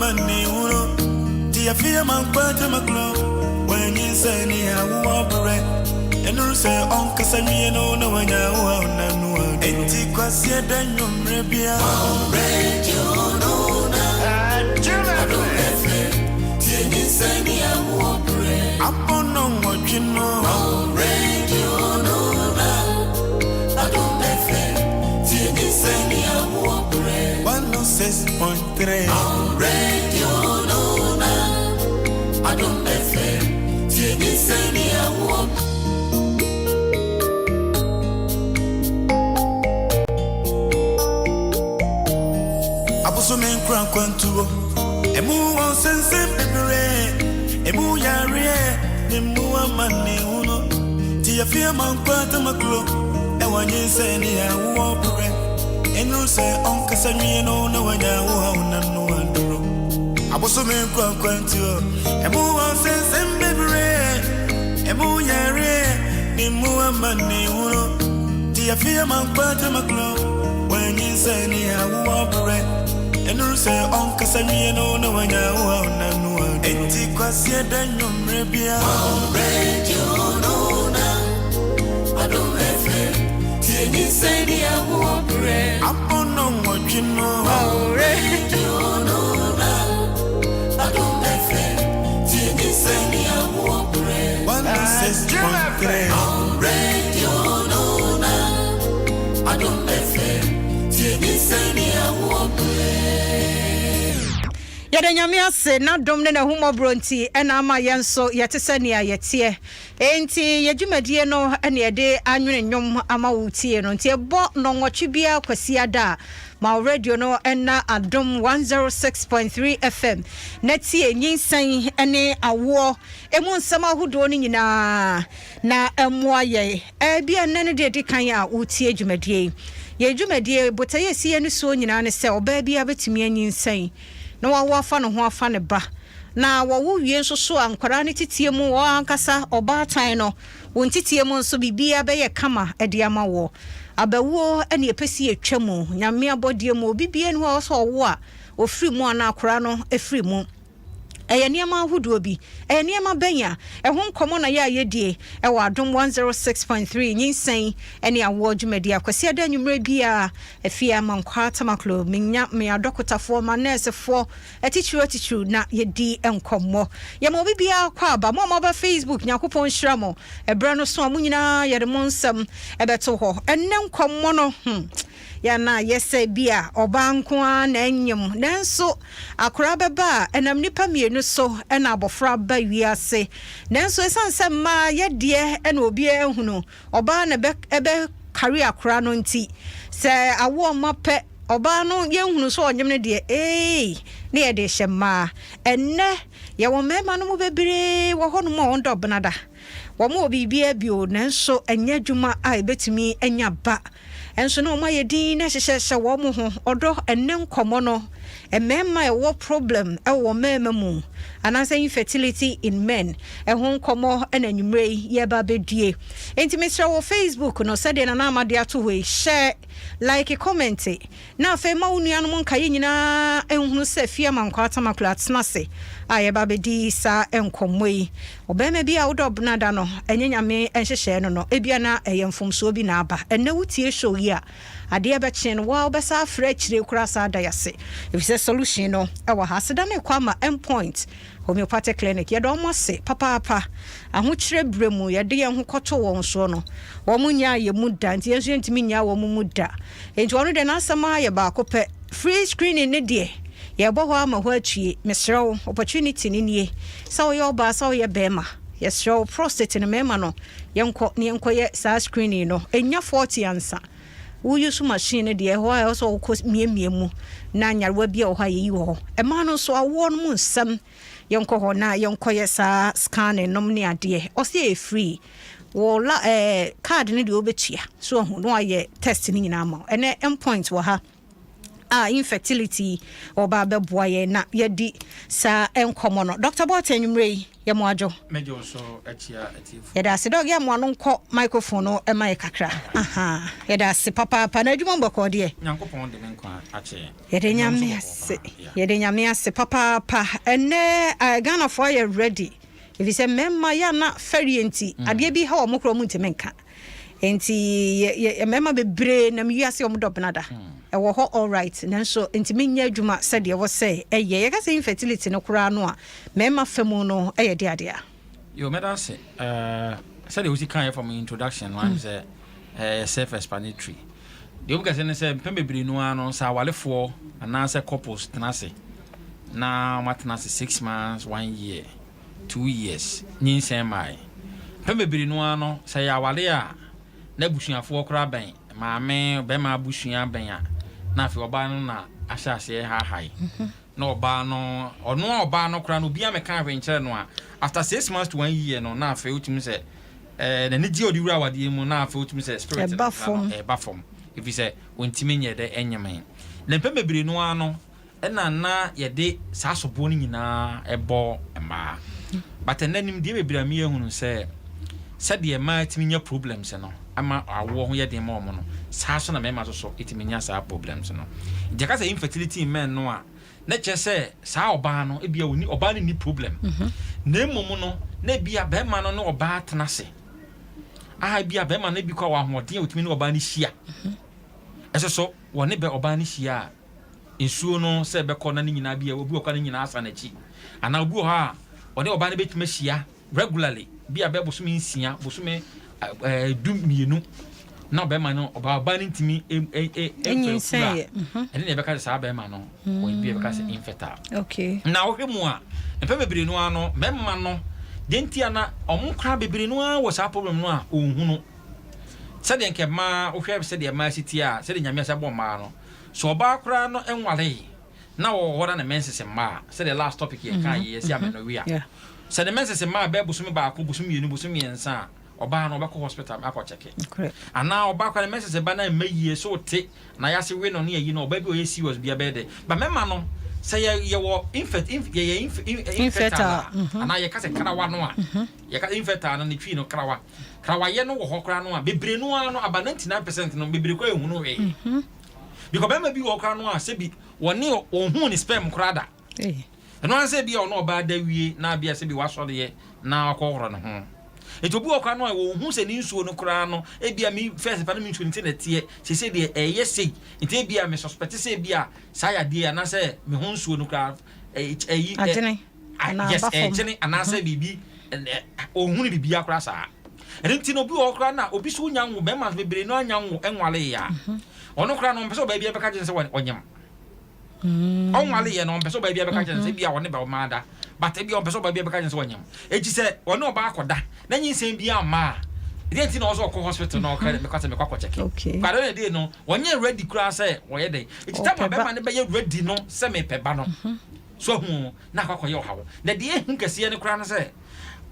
amanehunu. Nti afei ama nkwa tamaklo wanyinsɛn ne awoɔ berɛ. Ɛnuru sɛ ɔnkasa nwie no na wanya wo a ɔna no aduro. Enti Kwasiada nnwummerɛ bia. Radio no na Adom FM tie nyinsɛn ne awoɔ berɛ. Abɔ 8 no. Radio no na Adom FM tie nyinsɛn ne awoɔ berɛ. 106.3. Radio no na Adom FM tie nyinsɛn ne awoɔ. Abosome nkura nkwantuo emu wɔ nsɛnsɛm bebree, emu yareɛ ne mu amanehunu. Nti yɛfi ama nkwa tamaklo ɛwɔ nyinsɛn ne awoɔ berɛ. Ɛnuru sɛ ɔnkasa nwie no na wanya wo a wona no aduro. Abosome nkura nkwantuo emu wɔ nsɛnsɛm bebree, emu yareɛ ne mu amanehunu. Nti yɛfi ama nkwa tamaklo wanyinsɛn ne awoɔ berɛ. Ɛnuru sɛ ɔnkasa nwie no na wanya wo a ɔna no aduro. Enti Kwasiada nnwummerɛ bia. Radio no na Adom FM tie nyinsɛn ne awoɔ berɛ. Abɔ 8 no. Radio no na Adom FM tie nyinsɛn ne awoɔ berɛ. 106.3. Radio no na Adom FM tie nyinsɛn ne awoɔ berɛ. Yɛde Nyame ase, n'adom ne n'ahummɔborɔ nti ɛna ama yɛn nso yɛte sɛ nea yɛteɛ. Enti yɛdwumadie no ɛne yɛde anwene nnwom ama wo tie no. Nti ɛbɔ 8 biara Kwasiada a, ma wo radio no ɛna Adom 106.3 FM na tie nyinsɛn ne awoɔ emu nsɛm ahodoɔ no nyinaa na ɛmmoa yɛn. Ɛbi ɛnnɛ no deɛ ɛdi kan a wotie dwumadie yi. Yɛn dwumadie botaeɛ esi yɛn soɔ nyinaa ne sɛ ɔbaa biara bɛtumi anyinsɛn na wawo afa ne ho afa ne ba, na wɔwo wie nso so a, nkwadaa no tetie mu, wɔn ankasa ɔbaatan no wɔn tetie mu nso, biribiara bɛyɛ kama de ama wɔ abawuo. Ne yɛpɛ si yɛtwa mu Nyame abɔdeɛ mu, obi bia ni hɔ a ɔsɛ ɔwo a ɔfiri mu anaa akwadaa no firi mu. Ɛyɛ nneɛma ahodoɔ bi, ɛyɛ nneɛma bɛn a ɛho nkɔmmɔ na yɛ a yɛdie ɛwɔ Adom 106.3 nyinsɛn ne awoɔ dwumadi Akwasi ada anwummerɛ biara. Afie ama nkwaa tamaklo, menya me adɔkotafoɔ ma nɛɛsefoɔ atitiriw atitiriw na yɛdi nkɔmmɔ. Yɛma obi biara kɔ aba. Mo a moaba Facebook, Nyankopɔn nhyira mo. Ɛberɛ no so a mo nyinaa yɛde mo nsɛm ɛbɛto hɔ. Ɛnnɛ nkɔmmɔ no, yɛna yɛsɛ bi a ɔbaa nko ara na ɛnyem, nanso akwaraa bɛba a ɛnam nnipa mmienu so ɛna abɔfra ba wiase. Nanso ɛsiane sɛ mmaa yɛdeɛ ɛna obiara ehunu ɔbaa na ɛbɛ ɛbɛ kari akwaraa no nti, sɛ awoɔ mma pɛ, ɔbaa no yɛnhunu sɛ ɔnyem no deɛ, ee, ne yɛde hyɛ mmaa. Ɛnnɛ yɛwɔ mmarima no mu bebree wɔ hɔnom a wɔn dɔ benada, wɔn wɔ biribiara bio, nanso ɛnyɛ adwuma a ebetumi anya ba nso na wɔn ayɛ din na hyehyɛhyɛ wɔn ho ɔdɔ. Ɛnnɛ nkɔmɔ no, mmarima a ɛwɔ problem ɛwɔ mmarima mu anaasɛ infertility in men ɛho nkɔmɔ ɛna anwummerɛ yi yɛba abɛdue. Nti mesrɛ, wɔ Facebook no, sɛdeɛ Nana Ama de ato hɔ yi, hyɛ like, comment, na afei ma wo nuanom nka yɛn nyinaa nhunu sɛ fie ama nkɔ atamakolo atena ase a yɛba abɛdi saa nkɔmmɔ yi. Ɔbarima bi a wodɔ benada no, ɛnyɛ Nyame nhyehyɛɛ no, ebia na ɛyɛ mfomsoɔ bi na aba. Ɛnnɛ wotie show yi a, adeɛ bɛkye no waa wobɛsa afrɛ akyire koraa saa da yɛase, ɛfiri sɛ solution no ɛwɔ ha. Aseda no ɛkɔ ama Endpoint Homeopathic Clinic. Yɛde wɔn ase papaapa. Ahokyerɛ berɛ mu yɛde yɛn ho kɔto wɔn soɔ no, wɔn nyaa yɛn mu da, nti yɛn nso yɛntumi nyaa wɔn mu da. Nti ɔno deɛ n'asɛm ara yɛ baako pɛ, free screening ne deɛ yɛbɔ hɔ ama hɔ atue. Mesrɛ wo, opportunity no nie, sɛ woyɛ ɔbaa, sɛ woyɛ bɛrima, yɛsrɛ wo, prostate no, mmarima no, yɛnkɔ ne yɛnkɔyɛ saa screening no. Ɛnya 40 ansa woyi so machine no deɛ, ɛhɔ a ɛwɔ sɛ wokɔ miamia mu na nyarewa bi a wɔ hɔ a yɛyi wɔ hɔ. Ɛmaa no nso, awoɔ no mu nsɛm, yɛnkɔ hɔ na yɛnkɔyɛ saa scanning nom ne adeɛ. Ɔsɛ yɛ free wɔ la card no deɛ, wobɛtua so ahu na wayɛ test no nyinaa ma wo. Ɛnɛ Endpoint wɔ ha. A infertility ɔba bɛboa yɛn na yɛdi saa nkɔmmɔ no. Dr Boateng, anwummerɛ yi yɛ mo adwo. Mɛgye wo so, akyia atiefo. Yɛda ase, Doc. Yɛ mmoa no nkɔ microphone no ma yɛ kakra. Aha, yɛda ase papaapa. Na adwuma mbɔkɔɔ deɛ? Nyankopɔn de me nkwa akyɛ. Yɛde Nyame ase, yɛde Nyame ase papaapa. Ɛnɛ Ghanafoɔ ayɛ ready, ɛfiri sɛ mmarima yɛ ana fɛreɛ nti adeɛ bi ha wɔ mo korɔ mu ntumi nka. Nti mmarima bebree nam wiase, ɔmo dɔ benada ɛwɔ hɔ, alright, nanso ntumi nyɛ adwuma sɛdeɛ ɛwɔ sɛ ɛyɛ. Yɛka sɛ infertility no koraa no a, mmarima fa mu no ɛyɛ de adeɛ a Yo, mɛda ase. Sɛdeɛ wosi kaeɛ from introduction no, ane sɛ self explanatory. Deɛ wobi kɛsɛ ne sɛ mpɛn bebree no ara no, sɛ awalefoɔ anaasɛ couples tena ase na wɔatena ase 6 months, one year, 2 years, nyinsɛn mae, mpɛn bebree no ara no, sɛ yɛ awale a na abusuafoɔ koraa bɛn, maame bɛrima abusua bɛn a, na afei ɔbaa no na ahyɛ aseɛ haahae na ɔbaa no, ɔno a ɔbaa no koraa no, obiara mɛka ahwɛ nkyerɛ no a, after 6 months to one year no, na afei wotumi sɛ n'ani gye a ɔde wura awadeɛ mu, na afei wotumi sɛ spirit no ɛba koraa no fam. Ɛba fam, ɛfiri sɛ ɔntumi nyɛ dɛ ɛnyɛmɛn. Na mpɛn bebree no ara no, ɛna na yɛde saa soboɔ no nyinaa ɛbɔ mmaa, but ɛnɛ nimdeɛ bebree a meyɛ hunu sɛ sɛdeɛ mmaa tumi nya problems no ama awoɔ ho yɛ den ma ɔmo no, saa so na mmarima nso so ɛtumi nya saa problems no. Nti ɛka sɛ infertility in men no a, na kyerɛ sɛ saa ɔbaa no ebia ɔni, ɔbaa no ni problem, na mmom no na ebia bɛrima no ne ɔbaa tena ase a, ebia bɛrima no bi kɔ wɔ ahoɔden a otumi ne ɔbaa no hyia, ɛso so wɔne bɛ ɔbaa no hyia a, nsuo no sɛ bɛkɔ na ne nyinaa bi a, obi wɔ kɔ ne nyinaa asa n'akyi, anaa obi wɔ hɔ a ɔne ɔbaa no bɛtumi ahyia regularly bi a bɛyɛ bosome 6, bosome 12 na ɔbɛrima no ɔbaa no ntumi ɛnyinsɛn ɛmfa yɛ. Ɛne na yɛbɛka sɛ saa bɛrima no ɔyɛ bi a yɛbɛka sɛ infertile. Na wohwɛ mu a, mpɛ bebree no ara no, mmarima no deɛ nti a na ɔmo kora bebree no ara wɔ saa problem no a ɔnhunu sɛdeɛ nkɛ mmaa, wohwɛ sɛdeɛ mmaa si tie a, sɛdeɛ Nyame asɛ bɔ mmaa no so, ɔbaa koraa no nware na wɔwɔ hɔ na ne menses mmaa, sɛdeɛ last topic yɛ ka yɛ yɛsi amenorrhea, sɛ ne menses mmaa bɛɛ bosome 1, bosome 2, bosome 3 a, ɔbaa no ɔbɛkɔ hospital akɔ check. Anaa ɔbaa koraa ne menses ba na mma yie so te na yɛase we no ne ayi no, ɔbaa bi a ɔyɛ serious bi abɛyɛ dɛ ba mɛma no sɛ yɛwɔ yɛyɛ infertile a, anaa yɛka sɛ karawa no a, yɛka infertile no ne Twi no karawa. Karawayɛ no wɔ hɔ koraa no a, bebree no ara no aba 99% no, bebree koraa ehunu hwee, because bɛrima bi wɔ hɔ koraa no a, sɛbi wɔne ɔnhu ne sperm koraa da. Ɛno ara sɛ bi a ɔno ɔbaa da wie na bia sɛ bi wasɔreɛ na wakɔhorɔ ne ho. Nti obi wɔ koraa no a wɔnhu sɛ ne nsuo no koraa no, ebia mi first pa no mi nsuo no ti na ɛteɛ, sese deɛ ɛyɛ sei, nti ebia me suspect sɛ ebia saa yadeɛ anaasɛ me ho nsuo no koraa ɛyi agyene anaa yes. Aba fam. Ɛgyene anaasɛ biribi ɔnhunu biribiara koraa saa. Ɛno nti no, obi wɔ hɔ koraa na obi so nya nwo, bɛrima bebree no anya nwo ɛnwale yɛ a, ɔno koraa no ɔmpɛ sɛ ɔbaa bi bɛka kyerɛ no sɛ ɔnyam. Ɔnwale yɛ no, ɔmpɛ sɛ ɔbaa bi bɛka kyerɛ no sɛ ebia ɔne bɛ ɔmaa da, but ebia ɔmpɛ sɛ ɔbaa bi bɛka kyerɛ no sɛ ɔnyam. Eti sɛ ɔne ɔbaa akɔda na nyinsɛn bi ama a, ɛdeɛ nti na ɔsɛ ɔkɔ hospital na ɔka mekɔ sɛ mekɔ akɔ check? Kwade na ɛdeɛ no wɔnyɛ ready koraa sɛ wɔyɛ dɛ. Eti tam a Ɔpɛ ba. bɛrima no bɛyɛ ready no sɛ mepɛ ba no so ahu na akɔ akɔyɛ ɔhaw. Na deɛ ehu kɛseɛ no koraa no sɛ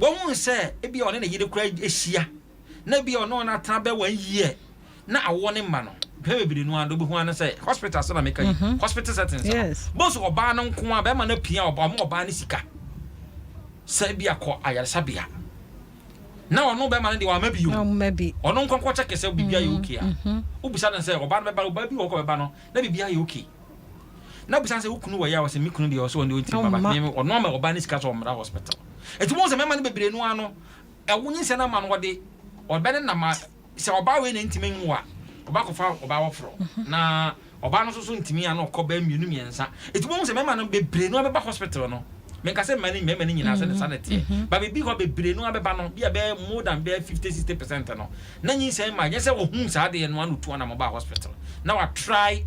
wɔn sɛ ebia ɔne ne yere koraa ahyia na ebia ɔne ɔno atena bɛ one year na awoɔ ne mma no, mpɛn bebree no ara de wobɛhu ano sɛ hospital so na meka yi, hospital settings no, bɔsɔ ɔbaa no nko a, bɛrima no apia ɔbaa, ɔmo ɔbaa no sika sɛ ebi akɔ ayaresabea na ɔno bɛrima no deɛ wama bi o. Ɔmma bi. Ɔno nkɔnkɔ kyɛ kɛsɛ biribi ayɛ okay a, wobisa no sɛ ɔbaa no bɛba, ɔbaa bi wɔ hɔ kɔ bɛba no na biribi ayɛ okay, na wobisa no sɛ wo kunu wɔ yɛ a, ɔsɛ me kunu deɛ ɔsɛ ɔno deɛ ɔntumi ba. Ɔmma. Ɔno ama ɔbaa no sika sɛ ɔmmra hospital. Ɛti wɔn sɛ mmarima no bebree no ano ɛwo nyinsɛn ama no, ɔde ɔbɛ ne nam a sɛ ɔbaa wei na ntumi nwo a, ɔba akɔfa ɔbaa wɔforɔ na ɔbaa no nso so ntumi ano ɔkɔ bɛɛ mmienu mmiɛnsa. Ɛti wɔn sɛ mmarima no bebree no abɛba hospital no, menka sɛ mmarima no nyinaa sɛ ne sa ne teɛ ba, beebi hɔ bebree no abɛba no bi a bɛyɛ more than bɛyɛ 50-60% no na nyinsɛn ma nyɛ sɛ wɔhu saa adeɛ no ano tu anam ɔbaa hospital na wa try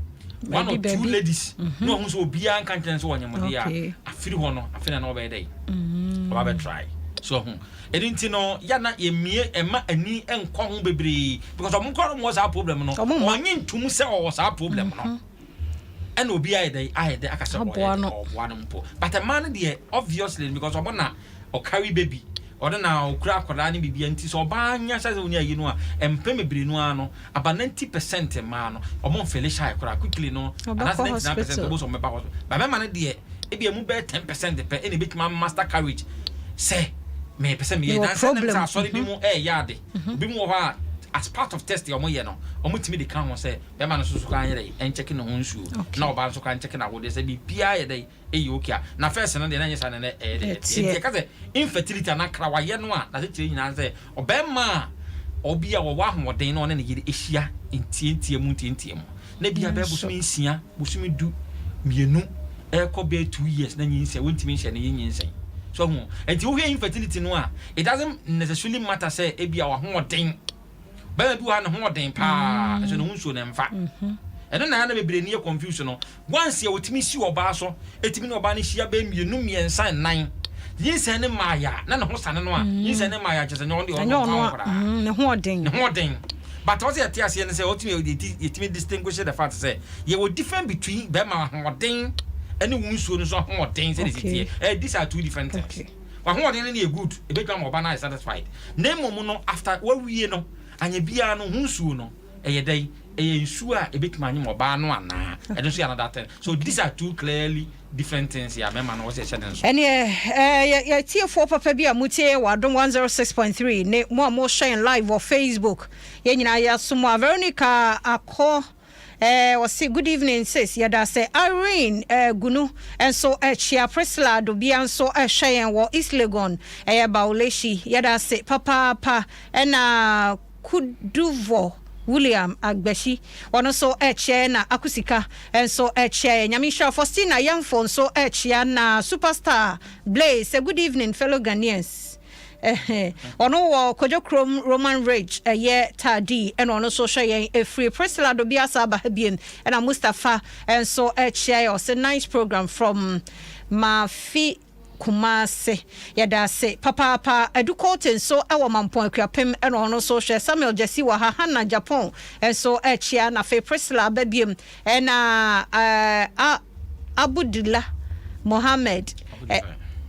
one or Baabi, two baabi. ladies na wɔn sɛ obiara nka nkyɛn sɛ wɔnyɛ mo deɛ a, afiri hɔ no, afei na ɔbɛyɛ dɛ ɔba bɛ try so ɔho. Ɛno nti no yɛ na yɛmie ɛma ani nkɔ ho bebree because ɔmo nkɔ no wɔ saa problem no. Ɔmo mma. Ɔnye ntum sɛ ɔwɔ saa problem no, ɛna obi ayɛ dɛ aka sɛ Aboa ɔyɛ dɛ no. ɔboa no mpo. But mmaa no deɛ, obviously, because ɔmo na ɔcarry baby. Ɔno na ɔkura akwadaa ne biribiara nti sɛ ɔbaa nya sɛ ɔnya ayi no a, mpɛn bebree no ara no, about 90% mmaa no, wɔn mfele shy koraa quickly no, anaasɛ 99% ɔbɔ sɛ wɔbɛba hospital. Ba mmarima no deɛ, ebi emu bɛyɛ 10% pɛ ɛna ebetumi ama master courage sɛ mepɛ sɛ meyɛ. Nansa nam sɛ asɔre bi mu ɛɛyɛ ade, obi mu wɔ hɔ a, as part of test a wɔyɛ no, wɔtumi de ka ho sɛ bɛrima no nso so koraa nyɛ dɛ ɛnkyɛke ne ho nsuo, na ɔbaa nso koraa nkyɛke n'awodeɛ sɛ biribiara yɛ dɛ ɛyɛ okay a. Na first no deɛ, na ɛnyɛ saa na ɛnɛ ɛyɛ dɛ ɛteɛ. Nti yɛka sɛ infertility anaa krawayɛ no a, n'asekyerɛ nyinaa sɛ ɔbɛrima a ɔbi a wɔwɔ ahoɔden na ɔne ne yere ahyia ntiantia mu ntiantia mu na bi a bɛyɛ bosome 6, bosome 12, ɛkɔ bɛyɛ 2 years na nyinsɛn wɔntumi nhyɛ ne yɛ nyinsɛn so ho. Nti wohwɛ infertility no a, it doesn't necessarily matter sɛ ebi a wahoɔden. Bɛrima bi wɔ ha, ne ho ɔden paa, ɛso ne ho nsuo ne mfa. Ɛno na ɛna bebree ni yɛ confuse no. Once yɛ wotumi si ɔbaa so, etumi ne ɔbaa no hyia bɛyɛ mmienu, mmiɛnsa, nnan, nyinsɛn ne mmaaya na ne ho sane no a, nyinsɛn ne mmaaya kyerɛ sɛ nyɛ ɔno deɛ, ɔno ɔmfa ho koraa. Ne ho ɔden. Ne ho ɔden, but ɔsɛ yɛte aseɛ no sɛ ɔtumi yɛtumi distinguish the fact sɛ yɛwɔ different between bɛrima ahoɔden ɛne wo nsuo no nso ahoɔden sɛ de si teɛ. These are two different things. Ahoɔden no yɛ good, ebɛtumi ama ɔba no ayɛ satisfied, na mmom no, after wawie no, anya biara no ho nsuo no ɛyɛ dɛn, ɛyɛ nsuo a ebɛtumi anyem ɔbaa no anaa, ɛno nso yɛ another thing. So these are two clearly different things yɛ mɛma no wɔsɛ ɛhyɛ ne nso. Ɛneɛ yɛtiefoɔ papa bi a motie wɔ Adom 106.3 ne mo a mohwɛ yɛn live wɔ Facebook, yɛn nyinaa yɛasom a Veronica Akɔ wɔse good evening sis, yɛda sɛ Irene Gunu nso ɛkyia Priscilla Adobia nso ɛhwɛ yɛn wɔ East Legon, ɛyɛ Bawaleshie, yɛda ase papaapa. Ɛna Kuduvo William Agbahyi, ɔno nso ɛkyia, na Akusika nso ɛkyia yɛ. Nyame nhyira. Faustina Yɛmfo nso ɛkyia, na Superstar Blaze, good evening fellow Ghanaians. Ɔno wɔ Kodwo Kurom, Roman Ridge, ɛyɛ Taadi, ɛna ɔno nso hwɛ yɛn ɛfiri. Priscilla Dobi asa aba ha biem, ɛna Mustapha nso ɛkyia yɛ, ɔsɛ nice program from Mafi Kumase, yɛda ase papaapa. Adukote nso ɛwɔ Mampɔn Akuapem, ɛna ɔno nso hwɛ. Samuel Jesse wɔ ha, Hanna Japan nso ɛkyia, na afei Priscilla aba biem, ɛna Abudula Mohammed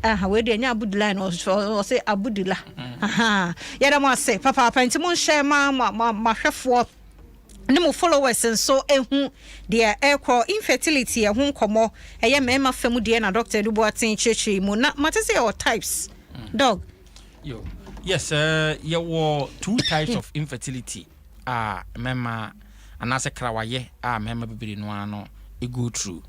aha, wei deɛ ɛnyɛ Abudula na ɔsɛ Abudula. Aha, yɛda mo ase papaapa. Nti monhyɛ ma mahwɛfoɔ ne mo followers nso ehu deɛ ɛrekɔ. Infertility ɛho nkɔmɔ, ɛyɛ mmarima fam deɛ, na Doctor Edu Boateng kyerɛkyerɛ mu na mate sɛ yɛwɔ types, doc. Yo. Yes, yɛwɔ two types of infertility a mmarima anaasɛ krawayɛ a mmarima bebree no ara no go through.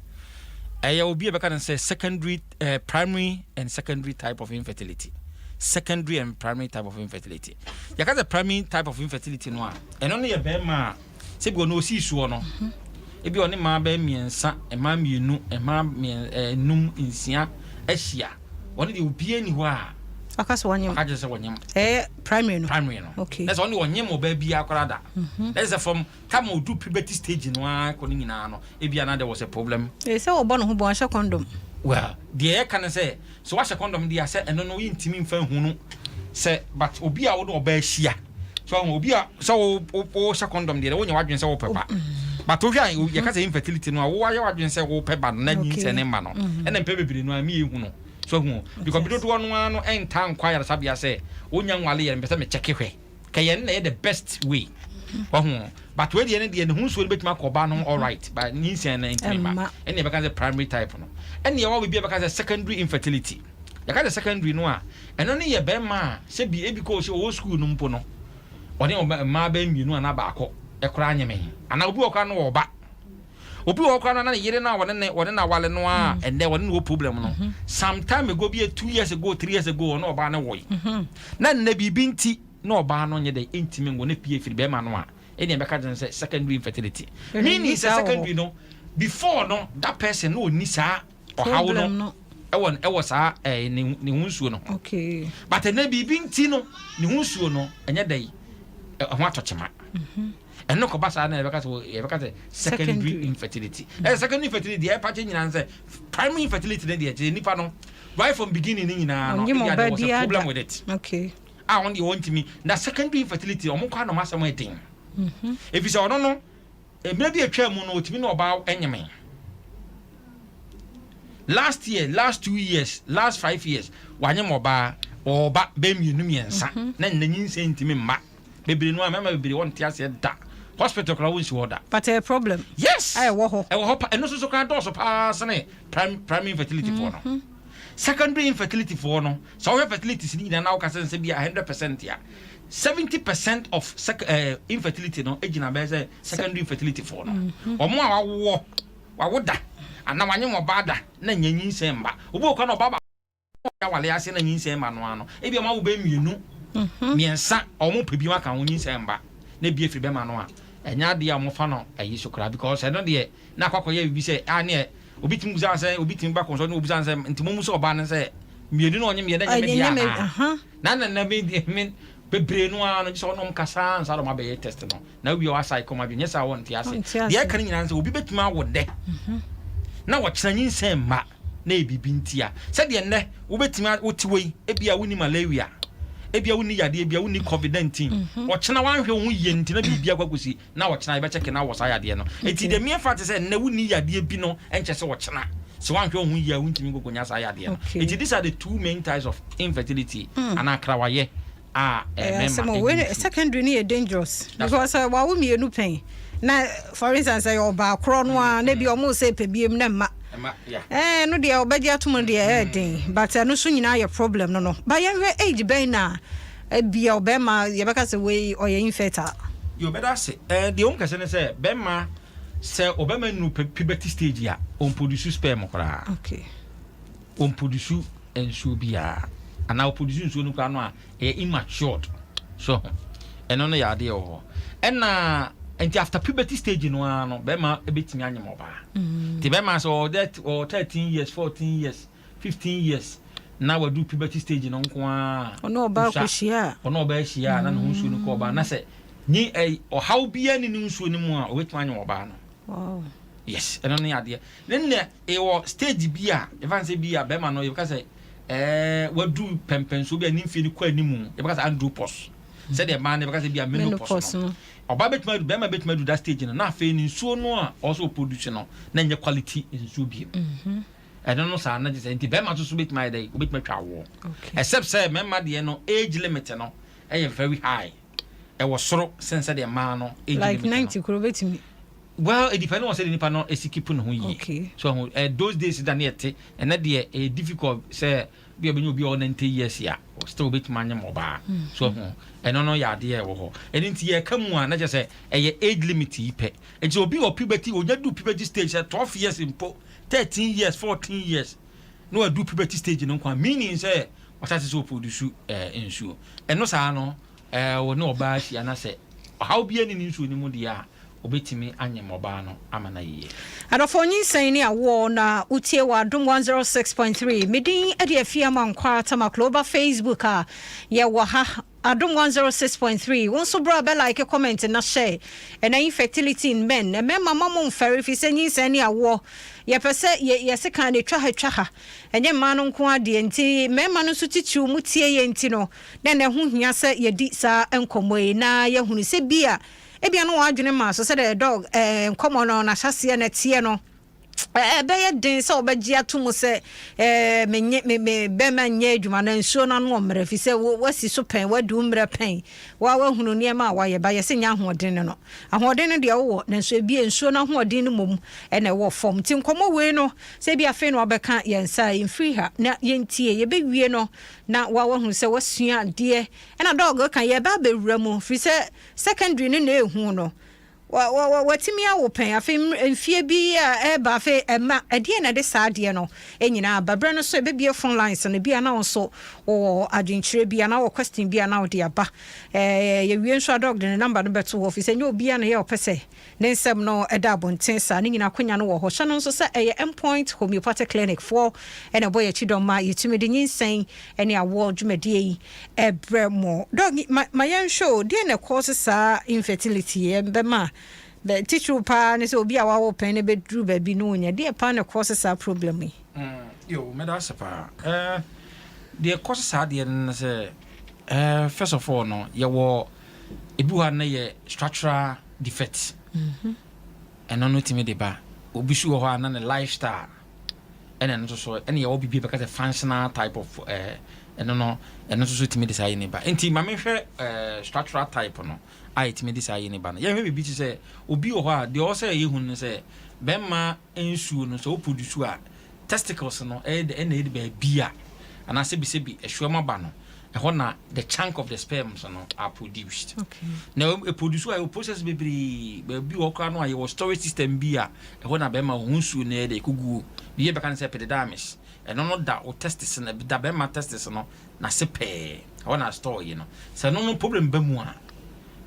Ɛyɛ obi a bɛka no sɛ secondary, primary and secondary type of infertility. Secondary and primary type of infertility. Yɛka sɛ primary type of infertility no a, ɛno no yɛ bɛrima a sɛbi ɔno osii soɔ no, ebi ɔne mmaa bɛyɛ mmiɛnsa, mmaa mmienu, mmaa 4, num, nsia ahyia. Ɔno deɛ, obiara ni hɔ a aka sɛ wɔnyem. Ɔka kyerɛ sɛ wɔnyem. Ɛyɛ primary no. Primary no. Na sɛ ɔne ɔnyem ɔbaa biara koraa da na sɛ from time a ɔdu puberty stage no ara kɔ no nyinaa no, ebia na there was a problem. Ɛyɛ sɛ wɔbɔ ne ho bɔn ahyɛ condom. Well, deɛ yɛka no sɛ wahyɛ condom deɛ a, sɛ ɛno no yɛntumi mfa nhu no sɛ, but obi a wode ɔbaa ahyia so ɔho, obi a sɛ wohyɛ condom deɛ, wonyɛ w'adwene sɛ wopɛ ba, but wohwɛ a, yɛka sɛ infertility no a, wowayɛ w'adwene sɛ wopɛ ba no na nyinsɛn ne mma no, ɛna mpɛ bebree no a mi yɛhu no so hu, because bi dodoɔ no ara no ɛnta nkɔ ayaresabea sɛ wonya nwale yɛ mpɛ sɛ mekyɛke hwɛ kɛyɛ no na ɛyɛ the best way wahu. But wei deɛ no deɛ, ne ho nsuo no bɛtumi akɔ ɔbaa no ho alright, but nyinsɛn no ntumi mma. Ɛmma. Ɛne yɛbɛka sɛ primary type no. Ɛne yɛwɔ biribi a yɛbɛka sɛ secondary infertility. Yɛka sɛ secondary no a, ɛno no yɛ bɛrima a sɛbi ebi kɔ sɛ ɔwɔ school no mpo no, ɔne mmaa bɛyɛ mmienu anaa baako ɛkora anyeme, anaa obi wɔ koraa no wɔ ɔba, obi wɔ koraa no na ne yere no a wɔne ne wɔne na awale no a ɛnɛ wɔne ne wɔ problem no, some time ago bi yɛ 2 years ago, 3 years ago, ɔne ɔbaa no wɔyi na nnɛ biribi nti na ɔbaa no nyɛ dɛ ɛntumi ngo ne pie firi bɛrima no a, ɛne ɛbɛka kyerɛ no sɛ secondary infertility. Ɛno meaning ni sɛ saa wɔ hɔ. Secondary no, before no, that person no ɔnni saa ɔhaw problem no no. ɛwɔ saa ɛɛ ne ho nsuo no ho. But ɛnɛ biribi nti no, ne ho nsuo no ɛnyɛ dɛ ɛho atɔ kyema. Ɛno kɔba saa na yɛbɛka sɛ secondary Secondary. infertility. Ɛyɛ secondary infertility deɛ, ɛpa kyɛ nyinaa sɛ primary infertility no deɛ, kyerɛ nipa no right from beginning ne nyinaa no, ɔnyem ebia ɔbaa there was a biara problem da. with it a wɔn deɛ wɔntumi. Na secondary infertility, ɔmo kɔ anam asɛm ɛden efi sɛ ɔno no, mmerɛ bi atwa mu no, otumi ne ɔbaa ɛnyeme last year, last 2 years, last 5 years, wanyem ɔbaa. Ɔba bɛyɛ mmienu mmiɛnsa na nna nyinsɛn ntumi mma. Bebree no a, mmarima bebree wɔnte aseɛ da. Hospital koraa wɔnsi hɔ da. But ɛyɛ problem. Yes. A ɛwɔ hɔ. Ɛwɔ hɔ pa. Ɛno nso so koraa dɔɔso paa sene primary infertility foɔ no. Secondary infertility foɔ no, sɛ wohwɛ fertility no nyinaa na woka sɛ nsɛ bi a 100% a, 70% of infertility no gyina bɛyɛ sɛ secondary infertility foɔ no. Wɔn a wawoɔ, wawo da anaa wanyem ɔbaa da na nya nyinsɛn mba. Obi wɔ kora na ɔbaa baako awale ase na nyinsɛn ma no ano. Ebi a wɔn awo bɛyɛ mmienu, mmiɛnsa, wɔn pɛ bi aka ho, nyinsɛn mba na ebi efiri bɛma no a, ɛnyɛ adeɛ a wɔfa no ayi so koraa, because ɛno deɛ na akɔ akɔyɛ biribi sɛ a neɛ obi tumi busa sɛ, obi tumi ba kɔnsɔn na obusa sɛ, nti mo mu sɛ ɔbaa no sɛ mmienu na ɔnye mmienu ɛnyɛ me deɛ anaa? Na me bebree no ara no gye sɛ ɔnom kasa ansa na ɔmo abɛyɛ test no na wie wasa kɔm adwene nyɛ saa, wɔnte ase. Deɛ ɛka no nyinaa sɛ obi bɛtumi awo dɛ na wɔkyerɛ nyinsɛn mma na yɛ biribi ntia, sɛdeɛ nnɛ wobɛtumi wote wɔ yi, ebia wonni malaria, ebia wonni yadeɛ ebia wonni COVID-19, ɔkyena wanhwɛ wo ho yie nti na biribi akɔ akɔsi na ɔkyena yɛbɛkyɛke na wɔ saa yadeɛ no. Enti the mere fact sɛ nnɛ wonni yadeɛ bi no ɛnkyɛ sɛ ɔkyena sɛ wanhwɛ wo ho yie a, wontumi nkɔkɔnya saa yadeɛ no. Enti these are the two main types of infertility anaa krawayɛ a mmarima. Wei secondary no yɛ dangerous because wawo mmienu pɛn na, for instance, ɛyɛ ɔbaa korɔ no a na bi ɔmo sɛ pɛ biem na mma no deɛ, ɔbɛgye atom no deɛ, ɛyɛ den, but ɛno nso nyinaa yɛ problem no. Ba yɛnhwɛ age bɛn na ebia ɔbɛrima yɛbɛka sɛ wei ɔyɛ infertile? Yɛ ɔbɛda ase. Deɛ ɔmu kɛse ne sɛ bɛrima, sɛ ɔbɛrima nu puberty stage a, ɔmproduce sperm koraa. Ɔmproduce nsuo biara anaa ɔproduce nsuo no koraa no a, ɛyɛ immatured. So ɛno no yɛ adeɛ wɔ hɔ. Ɛna nti after puberty stage no ara no, bɛrima bɛtumi anyem ɔbaa. Nti bɛrima sɛ ɔwɔ 13 years, 14 years, 15 years na wadu puberty stage no nko ara. Ɔno ɔbaa kɔhyia. Ɔno ɔbaa hyia a, na ne ho nsuo no kɔ ɔbaa na sɛ nyi ɛ ɔhaw biara ni ne nsuo no mu a, ɔbɛtumi anyem ɔbaa no. Yes, ɛno ne adeɛ ne nnɛ ɛwɔ stage bi a yɛfa sɛ bi a bɛrima no yɛbɛka sɛ wadu pɛmpɛnsuo bi a ne mfie no kɔ anim, yɛbɛka sɛ andropause, sɛdeɛ mmaa no yɛbɛka sɛ bi a menopause no. Ɔbaa bɛtumi adu, bɛrima bɛtumi adu that stage no na afei ne nsuo no a ɔsɛ ɔproduce no na nyɛ quality nsuo biem. Ɛno no saa na gye sɛ nti bɛrima nso so bɛtumi ayɛ dɛ wobɛtumi atwa awoɔ, except sɛ mmarima deɛ no, age limit no ɛyɛ very high, ɛwɔ soro sen sɛdeɛ mmaa no age like limit no. 90 kuro bɛtumi. Well, it depend on sɛ nipa no esi keep ne ho yie. So those days da ne yɛte, ɛnɛ deɛ ɛyɛ difficult sɛ bi a ɔbɛnya obi a ɔwɔ 90 years a still obɛtumi anyem ɔbaa. So ɛno no yɛ adeɛ a ɛwɔ hɔ. Ɛno nti yɛka mu a, na kyerɛ sɛ ɛyɛ age limit yi pɛ. Nti obi wɔ puberty, onya du puberty stage sɛ 12 years mpo, 13 years, 14 years na wadu puberty stage no nkwa, meaning sɛ ɔsase sɛ ɔproduce nsuo. Ɛno saa no, wɔ ne ɔbaa ahyia na sɛ ɔhaw bi ani ne nsuo no mu deɛ a, obɛtumi anyem ɔbaa no ama no yie. Adɔfoɔ, nyinsɛn ne awoɔ na wotie wɔ Adom 106.3. Medin de afie ama nkwa Tamakloba. Facebook a yɛwɔ ha, Adom 106.3. Wo nso berɛ a bɛlike, comment na hyɛ. Ɛna infertility in men, mmarima ma mo mfɛre fi sɛ nyinsɛn ne awoɔ, yɛpɛ sɛ yɛse kan no twa ha twa ha, ɛnyɛ mmaa no nko adeɛ. Nti mmarima no nso titiriw mu tie yɛ. Nti no na ɛna ɛho hia sɛ yɛdi saa nkɔmmɔ yi na yɛhunu sɛ bi a ebia no wɔn adwene maa so sɛdeɛ dɔg nkɔmmɔ no n'ahyɛseɛ na ɛteɛ no, ɛbɛyɛ den sɛ wɔbɛgye ato mu sɛ menye me me bɛrima nyɛ adwuma na nsuo no ano mmerɛ, fi sɛ wasi so pɛn, wadi wo mmerɛ pɛn, wa wahunu nneɛma a wayɛ ba yɛsɛ nyɛ ahoɔden no ahoɔden no deɛ wowɔ, nanso ebie nsuo no ahoɔden no mmom ɛna ɛwɔ fam. Nti nkɔmmɔ wei no, sɛ ebi afei na wabɛka yɛn nsa a, mfiri ha na yɛntie. Yɛbɛwie no na wa wahunu sɛ wasua adeɛ. Ɛna dɔg ka yɛba abɛwura mu firi sɛ secondary no na ehu no watumi awo pɛn, afei mfie bi a ɛba, afei ɛma ɛdeɛ na ɛde saa adeɛ no nyinaa ba. Berɛ no so ɛbɛbie phone lines no bi a, na wo nso wɔwɔ adwenkyerɛ bi anaa wɔ question bi a, na wode aba. Yɛwie nso a, dɔg de ne number no bɛto hɔ, firi sɛ nyɛ obiara na yɛ ɔpɛ sɛ ne nsɛm no ɛda abɔnten saa. Ne nyinaa akonya no wɔ hɔ. Hyɛ no nso sɛ ɛyɛ Mpoint Homeopathic Clinic foɔ ɛna ɛbɔ yɛkyi dɔm ma yɛtumi de nyinsɛn ne awoɔ dwumadie yi ɛbrɛ mo. Dɔg, ma yɛnhwɛ o, deɛ na ɛkɔ so saa infertility yɛ bɛma titiriw paa ne sɛ obi a wawo pɛn no bɛduru baabi no wonya deɛ paa na ɛkɔ so saa problem yi? Yo, mɛda ase paa. Deɛ ɛkɔ so saa deɛ no sɛ, first of all no, yɛwɔ ebi wɔ ha no yɛ structural defect. Ɛno no tumi de ba. Obi so wɔ hɔ a na ne lifestyle. Ɛna ɛno nso so ɛna yɛwɔ biribi a bɛka sɛ functional type of ɛno no, ɛno nso so tumi de saa yi ne ba. Nti ma mehwɛ structural type no a ɛtumi de saa yi ne ba no, yɛhwɛ biribi te sɛ obi wɔ hɔ a, deɛ ɔwɔ sɛ yɛhu no sɛ bɛrima nsuo no sɛ woproduce a, testicles no ɛyɛ de ɛna ɛde baabi a anaasɛ bisɛbi ɛhwɛm aba no, ɛhɔ na the chunk of the sperms no are produced. Na ɛproduce a, ɛwɔ process bebree. Baabi wɔ koraa no a yɛwɔ storage system bi a ɛhɔ na bɛrima wo ho nsuo no ɛde ɛkɔguo. Biribi bɛka no sɛ epididymis, ɛno no da wo testis no, da bɛrima testis no n'ase pɛɛ, ɛhɔ na store yi no. Sɛ ɛno no problem ba mu a,